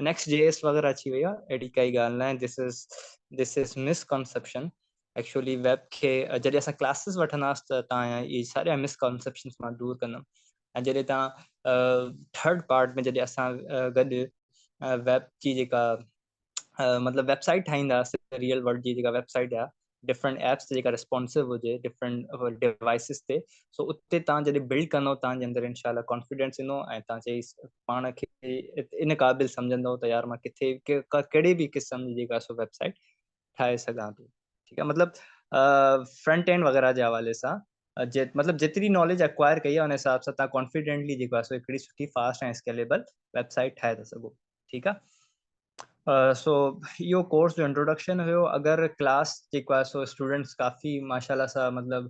Speaker 1: next जे एस वग़ैरह अची वई आहे, अहिड़ी काई ॻाल्हि न आहे। This is misconception. Actually web खे जॾहिं असां क्लासिस वठंदासीं त तव्हां इहे साॼा मिसकॉन्सेप्शन्स मां दूर कंदमि ऐं जॾहिं तव्हां थर्ड पार्ट में जॾहिं असां गॾु वेब जी जेका मतिलबु वेबसाइट ठाहींदासीं, रियल वर्ल्ड जी जेका वेबसाइट आहे ڊفرنٽ ايپس تي جيڪا ريسپانسو هجي ڊفرنٽ ڊوائسز تي. سو اتي توهان جڏهن بلڊ ڪندؤ توهان جي اندر انشاء الله ڪانفيڊنس ايندو ۽ توهان چئي پاڻ کي ان قابل سمجهندؤ ته يار مان ڪٿي ڪهڙي به قسم جي جيڪا سو ويب سائيٽ ٺاهي سگهان ٿو. ٺيڪ آهي، مطلب فرنٽ اينڊ وغيره جي حوالي سان مطلب جيتري ناليج اڪوائر ڪئي آهي ان حساب سان توهان ڪانفيڊنٽلي جيڪو آهي سو هڪڙي سٺي فاسٽ ۽ اسڪيليبل ويب سائيٽ ٺاهي ٿا سگهو. ٺيڪ آهي، سو اهو ڪورس جو انٽروڊڪشن هيو. اگر ڪلاس جيڪو آهي سو اسٽوڊنٽس ڪافي ماشاء الله سان مطلب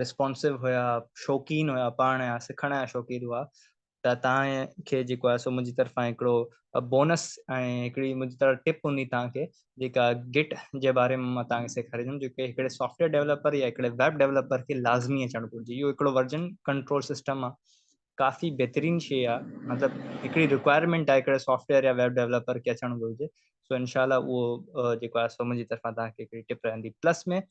Speaker 1: ريسپانسو هيا، شوقين هيا، پڙهڻ جا سکڻ جا شوقين هئا، ته توهان کي جيڪو آهي سو منهنجي طرفان هڪڙو بونس ۽ هڪڙي منهنجي طرف ٽپ هوندي توهان کي، جيڪا گٽ جي باري ۾ مان توهان کي سيکاريندم، جيڪي هڪڙي سافٽويئر ڊيولپر يا هڪڙي ويب ڊيولپر کي لازمي اچڻ گهرجي. اهو هڪڙو ورجن ڪنٽرول سسٽم آهي، ڪافي بهترين شيء آهي، مطلب هڪڙي رڪوائرمينٽ آهي هڪڙي سافٽويئر يا ويب ڊيولپر کي اچڻ گهرجي. سو انشاء الله اهو جيڪو آهي سو منهنجي طرفان توهان کي هڪڙي ٽپ رهندي. پلس ۾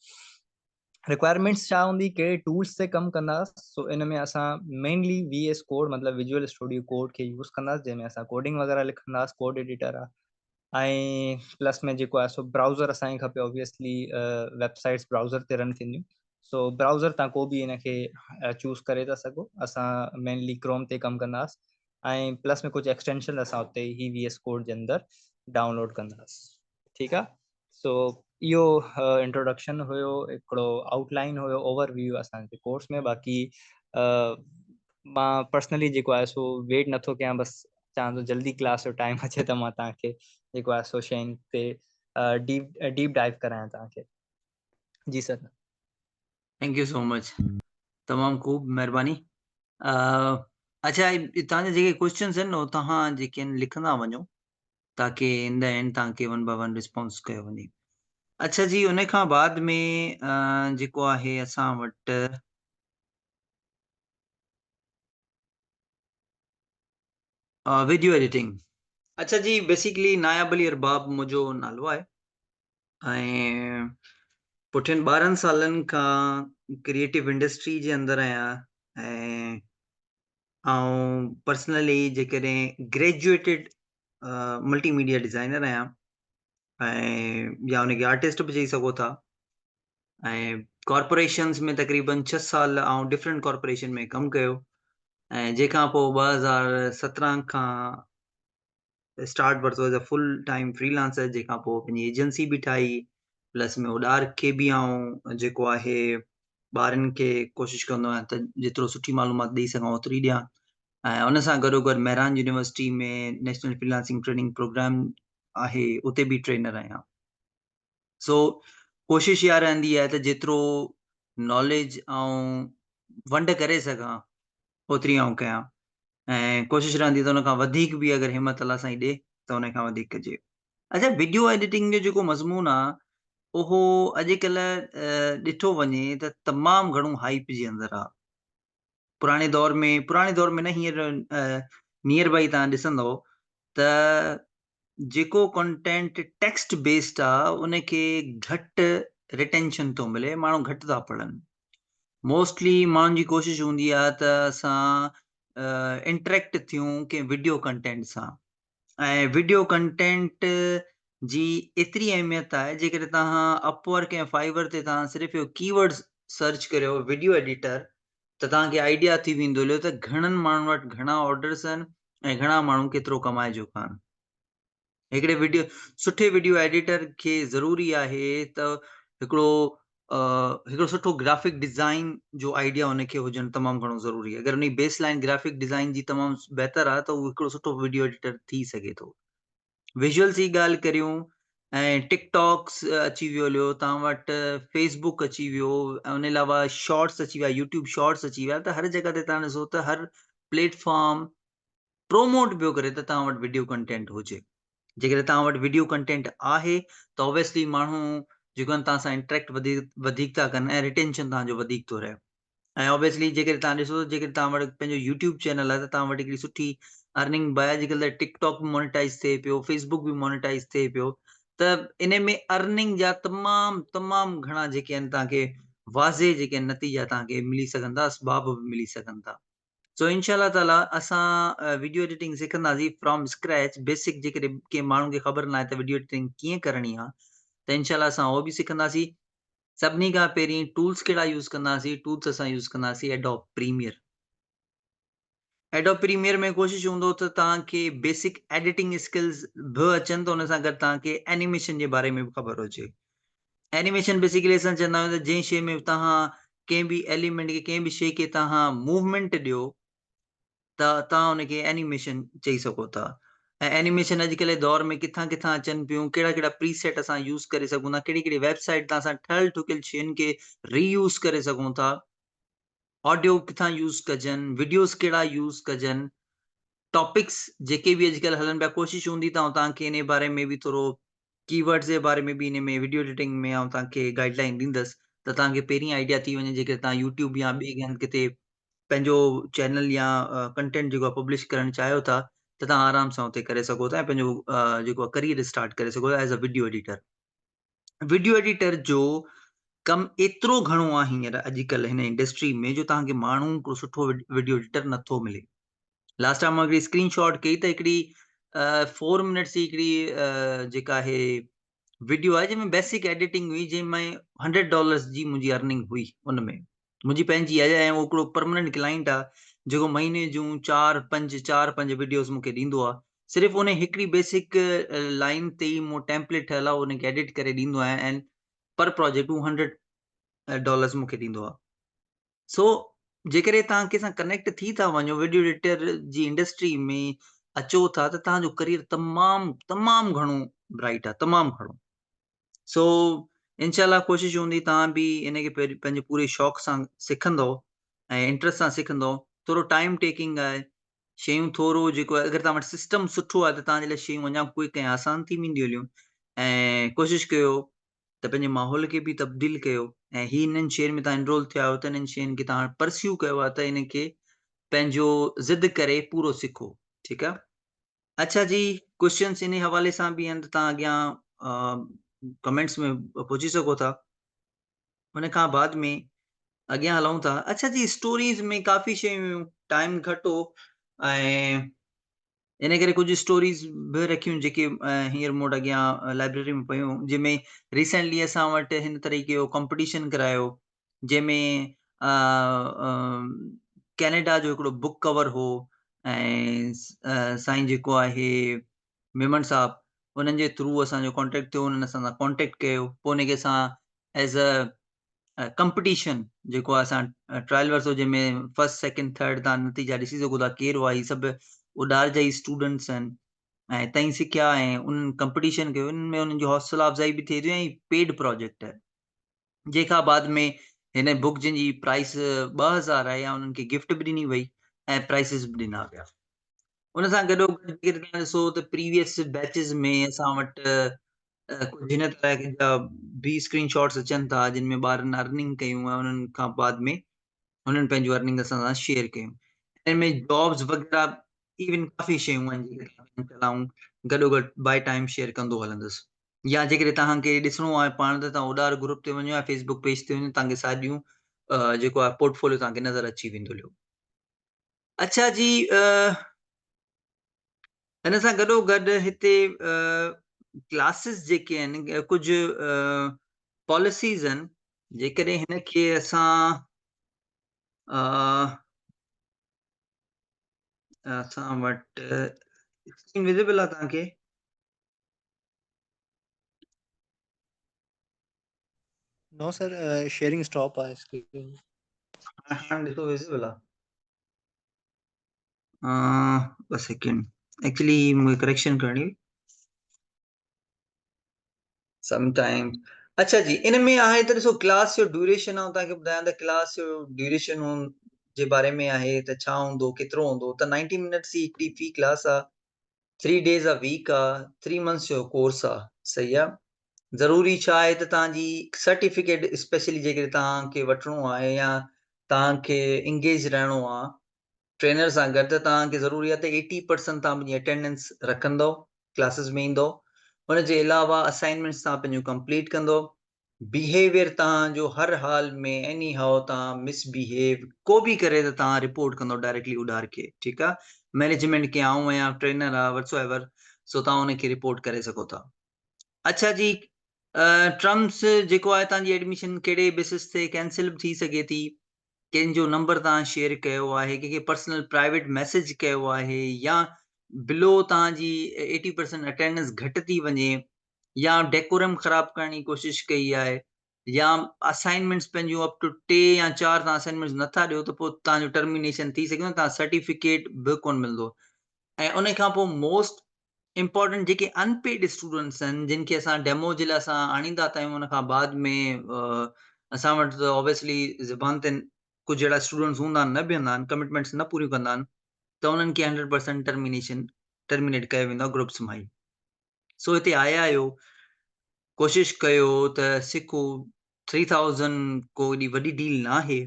Speaker 1: رڪوائرمينٽس ڇا هوندي، ڪهڙي ٽولس تي ڪم ڪنداس. سو ان ۾ اسان مينلي وي ايس ڪوڊ مطلب ويجوئل اسٽوڊيو ڪوڊ کي يوز ڪنداس، جنهن ۾ اسان ڪوڊنگ وغيره لکنداس، ڪوڊ ايڊيٽر آهي. ۽ پلس ۾ جيڪو آهي سو براؤزر اسان کي کپي، اوبويسلي ويب سائيٽس براؤزر تي رن ٿينديون. سو براؤزر تان ڪو به ان کي چوز ڪري ٿا سگهو. اسان مينلي ڪروم تي ڪم ڪنداس ۽ پلس ۾ ڪجهه ايڪسٽينشن اسان اتي ئي وي ايس ڪوڊ جي اندر ڊائونلوڊ ڪنداس. ٺيڪ آهي، سو اهو انٽروڊڪشن هيو، هڪڙو آئوٽ لائن هيو، اوور ويو اسان جي ڪورس ۾. باقي مان پرسنلي جيڪو آهي سو ويٽ نٿو ڪيان، بس چاهان ٿو جلدي ڪلاس جو ٽائيم اچي ته مان توهان کي جيڪو آهي سو شين تي ڊيپ ڊائيو ڪرايان توهان کي. جي sir.
Speaker 2: Thank you so much, تمام خوب مهرباني. اڇا توهان جا جيڪي ڪويشچنس آهن توهان جيڪي آهن لکندا وڃو تاڪي ان the and توهان کي ون باء ون ريسپانس ڪيو وڃي. اڇا جي ان کان بعد ۾ جيڪو آهي اسان وٽ ويڊيو ايڊيٽنگ. اڇا جي بيسيڪلي ناياب علي ارباب منهنجو نالو آهي ۽ پٺين 12 سالن کان ڪريئيٽو انڊسٽري جي اندر آهيان ۽ آئون پرسنلي جيڪڏهن گريجوئيٽيڊ ملٽي ميڊيا ڊزائنر آهيان ۽ يا ان کي آرٽسٽ به چئي سگهو ٿا ۽ ڪارپوريشنز ۾ تقريبن 6 سال آئون ڊفرنٽ ڪارپوريشن ۾ ڪم ڪيو ۽ جنهن کان پوء 2017 کان اسٽارٽ ورتو as a full time freelancer, جنهن کان پوء پنهنجي ايجنسي به ٺاهي، پلس ۾ اڏار کي به آئون جيڪو آهي ٻارن کي ڪوشش ڪندو آهيان ته جيترو سٺي معلومات ڏئي سگهان اوتري ڏيان ۽ ان سان گڏو گڏ Mehran university ۾ national freelancing training programme آهي اتي به ٽرينر آهيان. سو ڪوشش اها رهندي آهي ته جيترو ناليج آئون ونڊ ڪري سگهان اوتري آئون ڪيان ۽ ڪوشش رهندي ته ان کان وڌيڪ به اگر همت الله سائين ڏي ته ان کان وڌيڪ ڪجي. اڇا وڊيو ايڊيٽنگ جو جيڪو مضمون آ اهو اڄڪلهه ڏٺو وڃي ته تمام گهڻو هائپ جي اندر آ. پراڻي دور ۾ پراڻي دور ۾ نه هينئر نيئر بائي تان ڏسندو ته جيڪو ڪنٽينٽ ٽيڪسٽ بيسڊ آ ان کي گهٽ ريٽينشن ٿو ملي، ماڻهو گهٽ ٿا پڙهن. موسٽلي ماڻهن جي ڪوشش هوندي آ ته اسان انٽريڪٽ ٿيون ڪنهن وڊيو ڪنٽينٽ سان ۽ وڊيو ڪنٽينٽ جي ايتري اهميت آهي جيڪڏهن توهان اپ ورڪ ۽ فائيور تي توهان صرف اهو ڪي ورڊ سرچ ڪريو وڊيو ايڊيٽر ته توهان کي آئيڊيا ٿي ويندو هليو ته گهڻن ماڻهن وٽ گهڻا آرڊرس آهن ۽ گهڻا ماڻهو ڪيترو ڪمائي چڪا آهن. هڪڙي وڊيو سٺي وڊيو ايڊيٽر کي ضروري آهي ته هڪڙو هڪڙو سٺو گرافڪ ڊزائن جو آئيڊيا ان کي هجڻ تمام گهڻو ضروري آهي. اگر ان جي بيس لائن گرافڪ ڊزائن جي تمام بهتر آهي ته هو هڪڙو سٺو وڊيو ايڊيٽر ٿي سگهي ٿو. ويجوئلز جي ڳالهه ڪريون ۽ ٽڪ ٽاڪس اچي ويو هليو توهان وٽ فيس بڪ اچي ويو ۽ ان علاوه شارٽس اچي ويا يوٽيوب شارٽس اچي ويا ته هر جڳهه تي توهان ڏسو ته هر پليٽ فارم پروموٽ پيو ڪري ته توهان وٽ وڊيو ڪنٽينٽ هجي. جيڪڏهن توهان وٽ وڊيو ڪنٽينٽ آهي ته اوبويسلي ماڻهو جيڪو آهن توهان سان انٽريڪٽ وڌيڪ ٿا ڪن ۽ ريٽينشن توهان جو وڌيڪ ٿو رهي. ۽ اوبويسلي جيڪڏهن توهان ڏسو ته جيڪڏهن توهان وٽ پنهنجو يوٽيوب چينل آهي ته توهان وٽ هڪڙي سٺي ارننگ به آهي. اڄڪلهه ته ٽڪ ٽاڪ به مونيٽائز ٿئي پيو، فيس بڪ به مونيٽائز ٿئي پيو ته ان ۾ ارننگ جا تمام تمام گهڻا جيڪي آهن توهان کي واضح جيڪي آهن نتيجا توهان کي ملي سگهن ٿا، اسباب به ملي سگهن ٿا. سو انشاء الله تعالي اسان ويڊيو ايڊيٽنگ سکنداسين فرام اسڪريچ بيسڪ. جيڪڏهن ڪنهن ماڻهو کي خبر ناهي ته ويڊيو ايڊيٽنگ ڪيئن ڪرڻي آهي ته انشاء الله اسان اهو به سکنداسين. سڀني کان پهرين ٽولز ڪهڙا يوز ڪنداسين؟ ٽولز اسان يوز ڪنداسين ايڊوب پريميئر. ايڊوب پريميئر ۾ ڪوشش هوندو ته توهان کي بيسڪ ايڊيٽنگ اسڪلز به اچن ته ان سان گڏ توهان کي اينيميشن جي باري ۾ به خبر هجي. اينيميشن بيسيڪلي اسان چوندا آهيون ته جنهن شيء ۾ توهان ڪنهن به ايليمينٽ کي ڪنهن به شيء کي توهان موومينٽ ڏيو ته توهان ان کي اينيميشن چئي سگهو ٿا. ۽ اينيميشن اڄڪلهه جي دور ۾ ڪٿان ڪٿان اچن پيون، ڪهڙا ڪهڙا پري سيٽ اسان يوز ڪري سگهون ٿا، ڪهڙي ڪهڙي ويب سائيٽ تان اسان ٺهيل ٺڪيل شين کي ري يوز ڪري سگهون ٿا، آڊيو ڪٿان يوز ڪجن، وڊيوز ڪهڙا يوز ڪجن، ٽاپڪس جيڪي به اڄڪلهه هلن پيا، ڪوشش هوندي ته آئون توهان کي انهي باري ۾ به ٿورو ڪي ورڊز جي باري ۾ به انهي ۾ وڊيو ايڊيٽنگ ۾ آئون توهان کي گائيڊ لائين ڏيندس ته توهان کي پهرين آئيڊيا ٿي وڃي جيڪڏهن توهان يوٽيوب يا ٻئي ڪنهن هنڌ ڪٿي پنهنجو چينل يا ڪنٽينٽ جيڪو آهي پبلش ڪرڻ چاهيو ٿا ته توهان آرام سان اتي ڪري سگهو ٿا ۽ پنهنجو جيڪو آهي ڪريئر اسٽارٽ ڪري سگهو ٿا as a video editor. Video editor جو ڪم ايترو گهڻو آهي هينئر اڄڪلهه هن انڊسٽري ۾ جو توهان کي ماڻهو هڪڙو سٺو وڊيو ايڊيٽر نٿو ملي. لاسٽ ٽائم مان هڪڙي اسڪرين شاٽ ڪئي ته هڪڙي فور منٽس جي هڪڙي جيڪا آهي وڊيو آهي جنهن ۾ بيسڪ ايڊيٽنگ هئي جنهن ۾ هنڊريڊ ڊالرس جي منهنجي ارننگ هئي ان ۾ منهنجي پنهنجي آهي ۽ هڪڙو پرماننٽ ڪلائنٽ آهي جيڪو مهيني جون چار پنج چار پنج وڊيوز مونکي ڏيندو آهي صرف ان هڪڙي بيسڪ لائن تي ئي مون ٽيمپليٽ ٺهيل آهي ان کي ايڊٽ ڪري ڏيندو آهيان ۽ پر پروجيڪٽ هو هنڊريڊ ڊالرس مونکي ڏيندو آهي. سو جيڪڏهن توهان ڪنهن سان ڪنيڪٽ ٿي ٿا وڃو وڊيو ايڊيٽر جي انڊسٽري ۾ اچو ٿا ته توهان جو ڪريئر تمام تمام گهڻو برائٽ آهي تمام گهڻو. سو انشاء الله ڪوشش هوندي توهان به ان کي پنهنجي پوري شوق سان سکندو ۽ انٽرسٽ سان سکندو. ٿورو ٽائيم ٽيڪنگ آهي شيون ٿورو جيڪو اگر توهان وٽ سسٽم سٺو آهي ته توهان جي لاء شيون اڃا ڪوئڪ ۽ آسان ٿي وينديون هليون ۽ ڪوشش ڪيو ته پنهنجي ماحول کي به تبديل ڪيو ۽ هي انهن شين ۾ توهان انرول ٿيا آهيو ته انهن شين کي توهان پرسيو ڪيو آهي ته ان کي پنهنجو ضد ڪري پورو سکو ٺيڪ آهي. اڇا جي ڪوشچنس انهي حوالي سان به آهن ته توهان اڳيان ڪمينٽس ۾ پڇي سگهو ٿا. ان کان بعد ۾ اڳيان هلون ٿا. اڇا جي اسٽوريز ۾ ڪافي شيون هيون ٽائيم گهٽ هو ۽ ان ڪري ڪجهه اسٽوريز به رکيون جيڪي هينئر مون وٽ اڳيان لائبريري ۾ پيون جنهن ۾ ريسينٽلي اسان وٽ هن طريقي جو ڪمپٽيشن ڪرايو جنهن ۾ ڪينيڊا جو هڪڙو بڪ ڪور هو ۽ سائين جيڪو آهي ميمڻ صاحب انهن جي ٿرو اسان جو ڪانٽيڪٽ ٿيو انهن اسان سان ڪانٽيڪٽ ڪيو پوء ان کي اسان ايز اي ڪمپٽيشن جيڪو آهي اسان ٽرائل ورتو جنهن ۾ فرسٽ سيڪنڊ ٿرڊ تان نتيجا ڏسي سگهو ٿا ڪير هئا هي سڀ اڏار جا ئي اسٽوڊنٽس آهن ۽ تائين سکيا ۽ انهن ڪمپٽيشن ڪيو انهن ۾ انهن جي حوصلا افزائي به ٿئي ٿي ۽ پيڊ پروجيڪٽ آهي جنهن کان بعد ۾ هن بڪ جنهن جي پرائس 2000 آهي يا انهن کي گفٽ به ڏني وئي ۽ پرائسز به ڏنا ويا. ان سان گڏو گڏ جيڪڏهن توهان ڏسو ته پريويس بيچز ۾ اسان وٽ ڪجهه هن طرح جا به اسڪرين شاٽس اچن ٿا جن ۾ ٻارن ارننگ ڪيون ۽ انهن کان بعد ۾ انهن پنهنجون ارننگ اسان سان شيئر ڪيون. ان ۾ جابس وغيره ايون ڪافي شيون آهن جيڪي آئون گڏو گڏ باء ٽائيم شيئر ڪندو هلندس يا جيڪڏهن توهان کي ڏسڻو آهي پاڻ ته توهان اڏار گروپ تي وڃو يا فيسبڪ پيج تي وڃو توهان کي ساڄيون جيڪو آهي پورٽفوليو توهان کي نظر اچي ويندو هليو. اڇا جي ان سان گڏو گڏ هتي ڪلاسز جيڪي آهن ڪجهه پاليسيز آهن جيڪڏهن هن کي اسان اسان وٽ اسڪرين وزيبل آهي توهان کي؟
Speaker 1: نو سر شيئرنگ اسٽاپ آهي اسڪرين.
Speaker 2: هاڻي ڏسو وزيبل آهي. ٻه سيڪنڊ ايڪچولي مونکي ڪريڪشن ڪرڻي هئي سم ٽائيم اچھا جي ان ۾ آهي ته ڏسو ڪلاس جو ڊيوريشن آئون توهان کي ٻڌايان ته ڪلاس جو ڊيوريشن جي باري ۾ آهي ته ڇا هوندو ڪيترو هوندو ته 90 منٽس جي هڪڙي في ڪلاس آ 3 ڊيز ا ويڪ آ 3 منٿس جو ڪورس آ صحيح آ ضروري ڇا آهي ته توهان جي سرٽيفڪيٽ اسپيشلي جيڪڏهن توهان کي وٺڻو آهي يا توهان کي انگيج رهڻو آهي ٽرينر سان گڏ ته توهان کي ضروري آهي ته ايٽي پرسنٽ توهان پنهنجي اٽينڊنس رکندو ڪلاسز ۾ ايندو ان جي علاوه اسائنمينٽس توهان پنهنجون ڪمپليٽ ڪندو بيهيويئر توهان جو هر حال ۾ ايني هائو توهان مس بيهيو ڪو به ڪري ته توهان رپورٽ ڪندو ڊائريڪٽلي اڏار کي ٺيڪ آهي مينيجمينٽ کي آئون آهيان ٽرينر آهي وٽ سو ايور سو توهان ان کي رپورٽ ڪري سگهو ٿا. اڇا جي ٽرمس جيڪو آهي توهان جي ايڊميشن ڪهڙي بيسس تي ڪينسل به ٿي سگهي ٿي، ڪنهن جو نمبر توهان شيئر ڪيو آهي، ڪنهن کي پرسنل پرائيويٽ ميسيج ڪيو آهي يا بلو توهان جي 80% اٽينڊنس گهٽ ٿي وڃي يا ڊيڪورم خراب ڪرڻ جي ڪوشش ڪئي آهي يا اسائنمينٽس پنهنجون اپ ٽو 3 يا 4 توهان اسائنمينٽس نٿا ڏيو ته پوء توهان جو ٽرمينيشن ٿي سگهي ٿو، توهان سرٽيفڪيٽ به ڪونه ملندو. ۽ ان کان پوء موسٽ امپارٽنٽ جيڪي ان پيڊ اسٽوڊنٽس آهن جن کي اسان ڊيمو جي لاء اسان آڻيندا ٿا آهيون ان کان بعد ۾ اسان وٽ ته اوبويسلي زبان تي ڪجهه اهڙا اسٽوڊنٽس هوندا آهن نه بيهندا آهن ڪمٽمينٽس نه پوريون ڪندا آهن ته انهن کي 100% ٽرمينيشن ٽرمينيٽ ڪيو ويندو آهي گروپس مان ئي. سو هتي آيا آهيو ڪوشش ڪيو ته سکو، 3000 ڪو ايڏي وڏي ڊيل نه آهي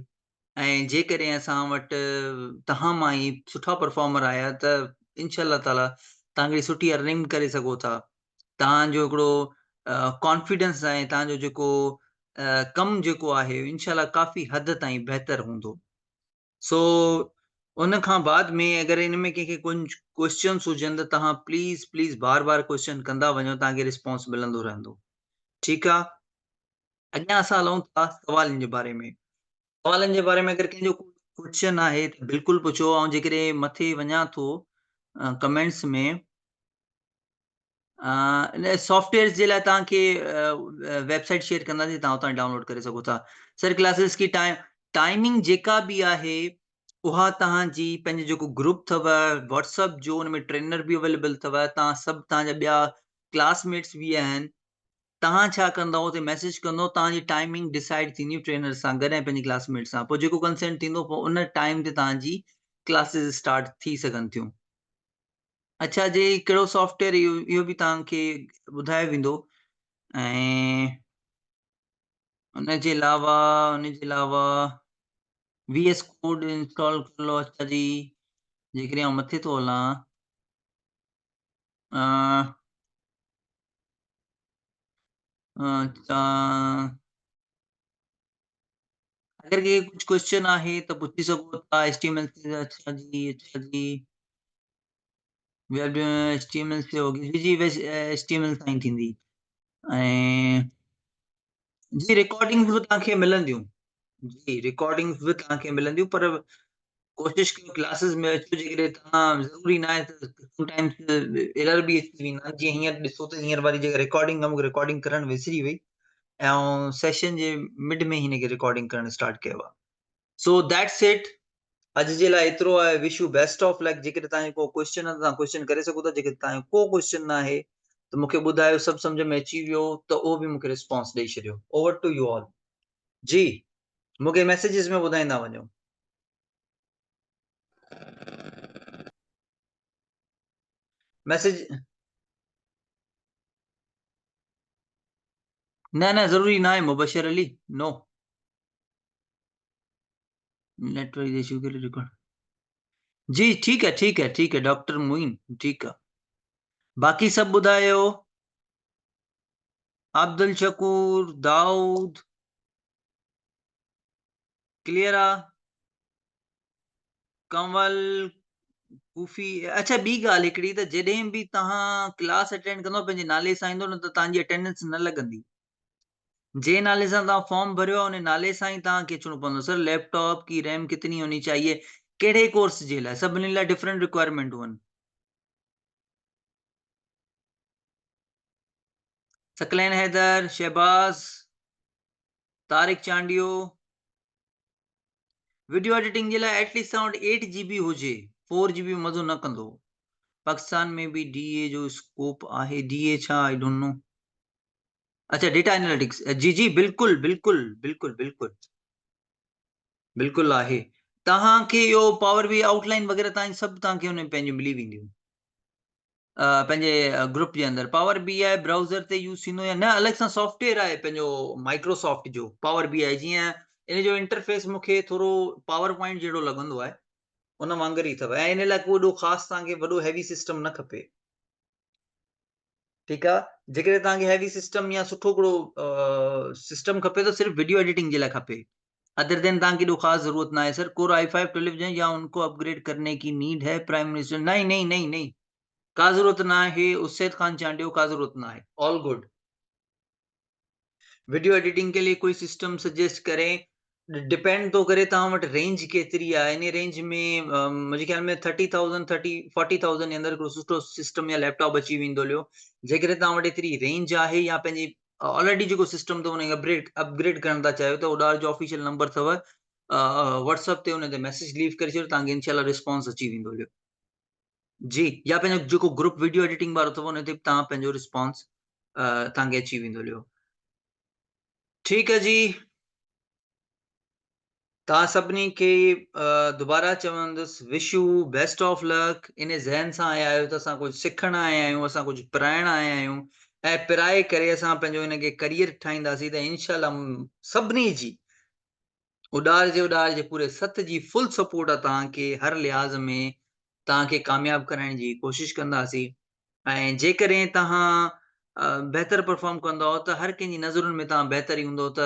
Speaker 2: ۽ جيڪڏهن اسان وٽ توهان مان ئي سٺا پرفارمر آيا ته انشاء الله تعالي توهان هڪڙي سٺي ارننگ ڪري سگهو ٿا. توهان جو هڪڙو ڪانفيڊنس ۽ توهان جو جيڪو ڪم جيڪو آهي انشاء الله ڪافي حد تائين بهتر هوندو. سو ان کان بعد ۾ اگر ان ۾ ڪنهن کي ڪجهه ڪوشچنس هجن ته توهان please please bar bar question ڪندا وڃو، توهان کي رسپانس ملندو رهندو. ٺيڪ آ، اڳيان اسان هلون ٿا سوالن جي باري ۾. سوالن جي باري ۾ اگر ڪنهن جو ڪوشچن آهي ته بلڪل پڇو. آئون جيڪڏهن مٿي وڃان ٿو ڪمينٽس ۾ ان سافٽويئرز جي لاء توهان کي ويب سائيٽ شيئر ڪنداسين، توهان اتان ڊائونلوڊ ڪري سگهو ٿا. سر ڪلاسز ڪي ٽائمنگ جيڪا به آهي اها توهان جي پنهنجو جيڪو گروپ اٿو واٽس اپ جو، ان ۾ ٽرينر به اويليبل اٿو، توهان سڀ توهان جا ٻيا ڪلاس ميٽس به آهن. توهان ڇا ڪندؤ اتي ميسيج ڪندؤ، توهان جي ٽائمنگ ڊسائيڊ ٿيندي ٽرينر سان گڏ ۽ پنهنجي ڪلاس ميٽ سان، پوء جيڪو ڪنسينٽ ٿيندو پوء ان ٽائيم تي توهان جي ڪلاسز اسٽارٽ ٿي سگهن ٿيون. اڇا جي ڪهڙو سافٽويئر اهو به توهان کي ٻڌايو ويندو. ۽ ان جي علاوه وي ايس ڪوڊ انسٽال ڪر لو. اڇا جي جيڪڏهن آئون مٿي ٿو هلان اڇا اگر ڪي ڪجهه ڪويشچن آهي ته پڇي سگهو ٿا. H T M L C اڇا جي، اڇا جي web H T M L C هوگي. جي جي ايڇ ٽي ايم ايل سان ئي ٿيندي. ۽ جي رڪارڊنگز به توهان کي ملنديون، جي رڪارڊنگز به توهان کي ملنديون، پر ڪوشش ڪيو ڪلاسز ۾ اچو. جيڪڏهن توهان ضروري نه آهي ته سم ٽائمز ايرر به اچي ويندا آهن، جيئن هينئر ڏسو ته هينئر واري جيڪا رڪارڊنگ آهي مونکي رڪارڊنگ ڪرڻ وسري وئي ۽ سيشن جي مڊ ۾ هن کي رڪارڊنگ ڪرڻ اسٽارٽ ڪيو آهي. سو that's it, اڄ جي لاء ايترو آهي. Wish you best of luck. جيڪڏهن توهان جو ڪو ڪويشچن آهي ته توهان ڪويشچن ڪري سگهو ٿا، جيڪڏهن توهان جو ڪو ڪويشچن نه آهي ته مونکي ٻڌايو سڀ سمجهه ۾ اچي ويو ته اهو به مونکي رسپانس ڏئي ڇڏيو. اوور ٽو you آل. جي مونکي ميسيجز ۾ ٻڌائيندا وڃو. ميسيج نه نه ضروري نه آهي مبشر علي، نو نيٽورڪ اشو ڪري رڪارڊ. جي ٺيڪ آهي، ٺيڪ آهي، ٺيڪ آهي ڊاڪٽر معين، ٺيڪ آهي. باقي سڀ ٻڌايو. عبدالشڪور دائود ڪليئر آ؟ ڪنول ڪوفي. اڇا ٻي ڳالهه هڪڙي ته جڏهن به توهان ڪلاس اٽينڊ ڪندو پنهنجي نالي سان ايندو نه ته توهان جي اٽينڊنس نه لڳندي. جنهن نالي سان توهان فارم ڀريو آهي ان نالي سان ئي توهان کي اچڻو پوندو. سر ليپ ٽاپ ڪي ريم ڪتني هوني چاهيي؟ ڪهڙي ڪورس جي لاء؟ سڀني لاء ڊفرنٽ رڪوائرمينٽون آهن. ثقلين حيدر، شهباز، طارق چانڊيو، وڊيو ايڊيٽنگ جي لاء ايٽ ليسٽ توهان وٽ ايٽ جي بي هجي، فور جي بي مزو نه ڪندو. پاڪستان ۾ به ڊي اي جو اسڪوپ آهي؟ ڊي اي ڇا؟ I don't know. اچھا ڊيٽا اناليٽڪس، جي جي بلڪل بلڪل بلڪل بلڪل بلڪل آهي. توهان کي اهو پاور بي آئوٽ لائن وغيره توهان سڀ توهان کي ان ۾ پنهنجون ملي وينديون پنهنجي گروپ جي اندر. پاور بي آء برائوزر تي يوز ٿيندو يا نه؟ الڳ سان سافٽويئر آهي پنهنجو مائڪروسافٽ جو پاور بي آء، جيئن ان جو انٽرفيس مون کي ٿورو پاور پوائنٽ جهڙو لڳندو آهي ان وانگر ئي اٿو، ۽ ان لاء ڪو ايڏو خاص توهان کي وڏو هيوي سسٽم نه کپي. ٺيڪ آهي، جيڪڏهن توهان کي هيوي سسٽم يا سٺو هڪڙو سسٽم کپي ته صرف وڊيو ايڊيٽنگ جي لاء کپي، ادر دين توهان کي ايڏو خاص ضرورت نه آهي. سر ڪور آئي فائيو ٽويلو جي يا ان کو اپ گريڊ ڪرني ڪي نيڊ هي؟ پرائم منسٽر نہیں نہیں نہیں نہیں ڪا ضرورت نه آهي. اسيد خان چانڊيو ڪا ضرورت نه آهي. All good. वीडियो एडिटिंग के लिए कोई सिस्टम सजेस्ट करें। डिपेंड थो करे तव्हां वटि रेंज केतिरी आहे। इन रेंज में मुंहिंजे ख़्याल में 30,000 30-40,000 जे अंदरि हिकिड़ो सुठो सिस्टम या लैपटॉप अची वेंदो हलियो। जेकॾहिं तव्हां वटि एतिरी रेंज आहे या पंहिंजी ऑलरेडी जेको सिस्टम अथव हुनखे अपग्रेड अपग्रेड करणु था चाहियो त उॾार जो ऑफिशियल नंबर अथव, व्हाट्सएप ते हुन ते मैसेज लीव करे छॾियो, तव्हांखे इनशा रिस्पॉन्स अची वेंदो हलियो। जी, या पंहिंजो जेको ग्रुप वीडियो एडिटिंग वारो अथव हुन ते बि तव्हां पंहिंजो रिस्पॉन्स तव्हांखे अची वेंदो हलियो। ठीकु आहे जी, तव्हां सभिनी खे दोबारा चवंदुसि, wish you best of luck. इन ज़हन सां आया आहियो त असां कुझु सिखण आया आहियूं, असां कुझु पराइण आया आहियूं ऐं पराए करे असां पंहिंजो हिनखे करियर ठाहींदासीं त इनशा सभिनी जी उॾार जे पूरे सथ जी फुल सपोर्ट आहे तव्हांखे, हर लिहाज़ में तव्हांखे कामयाबु कराइण जी कोशिशि कंदासीं। ऐं जेकॾहिं तव्हां बहितर परफॉर्म कंदव त हर कंहिंजी नज़रुनि में तव्हां बहितर ई हूंदव। त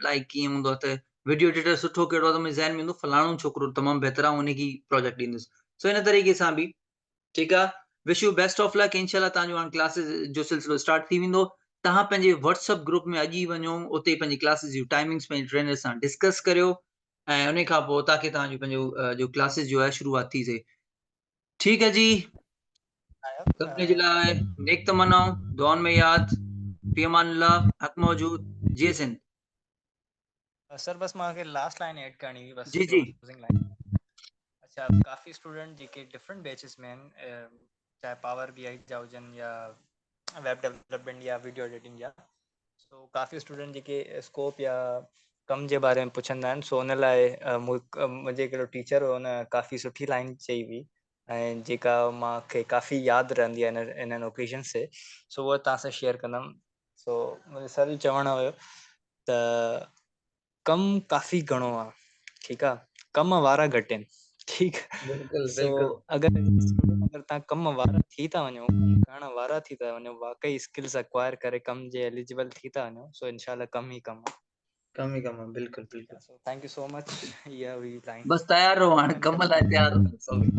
Speaker 2: लाइक कीअं हूंदो आहे त वीडियो एडिटर सुठो कहिड़ो आहे त मुंहिंजे ज़हन में ईंदो फलाणो छोकिरो तमामु बहितर आहे, उनखे प्रोजेक्ट ॾींदुसि। सो इन तरीक़े सां बि ठीकु आहे। Wish you best of luck. इनशा तव्हांजो हाणे क्लासिस जो सिलसिलो स्टार्ट थी वेंदो। तव्हां पंहिंजे व्हाट्सएप ग्रुप में अॼु ई वञो, उते पंहिंजी क्लासिस जूं टाइमिंग्स पंहिंजे ट्रेनर सां डिस्कस करियो ऐं उन खां पोइ ताकी तव्हांजो पंहिंजो जो क्लासिस जो आहे शुरूआत थी सघे। ठीकु आहे जी, सभिनी जे लाइ नेक तमन्नाऊं, दुआउनि में यादि। फ़ी अमान, हक़ मौजूद, जीअ सिंध।
Speaker 1: सर, बसि मूंखे लास्ट लाइन ऐड करणी हुई बसि।
Speaker 2: जी जी।
Speaker 1: Closing line. अच्छा, काफ़ी स्टूडेंट जेके डिफरेंट बैचेस में आहिनि, चाहे पावर बी I जा हुजनि या वेब डेवलपमेंट या वीडियो एडिटिंग जा, सो काफ़ी स्टूडेंट जेके स्कोप या कम जे बारे में पुछंदा आहिनि, सो उन लाइ मुंहिंजे हिकिड़ो टीचर हो, हुन काफ़ी सुठी लाइन चई हुई ऐं जेका मूंखे काफ़ी यादि रहंदी आहे इन इन्हनि ओकेजन्स ते, सो उहा तव्हां सां शेयर कंदमि। सो मुंहिंजे सर जो चवणु हुयो त कमु काफ़ी घणो आहे, ठीकु आहे, कम वारा घटि आहिनि, ठीकु।
Speaker 2: बिल्कुलु।
Speaker 1: सो
Speaker 2: बिल्कुलु।
Speaker 1: अगरि स्टूडेंट अगरि तव्हां कम वारा थी था वञो, कमु करण वारा थी था वञो, वाकई स्किल्स एक्वायर करे कम जे एलिजिबल थी था वञो, सो इनशा कम ई कमु आहे।
Speaker 2: कम ई कम आहे, बिल्कुलु बिल्कुलु।
Speaker 1: So thank you so much. इहा हुई लाइन।
Speaker 2: बसि तयारु रहो, हाणे कम लाइ तयारु रहो।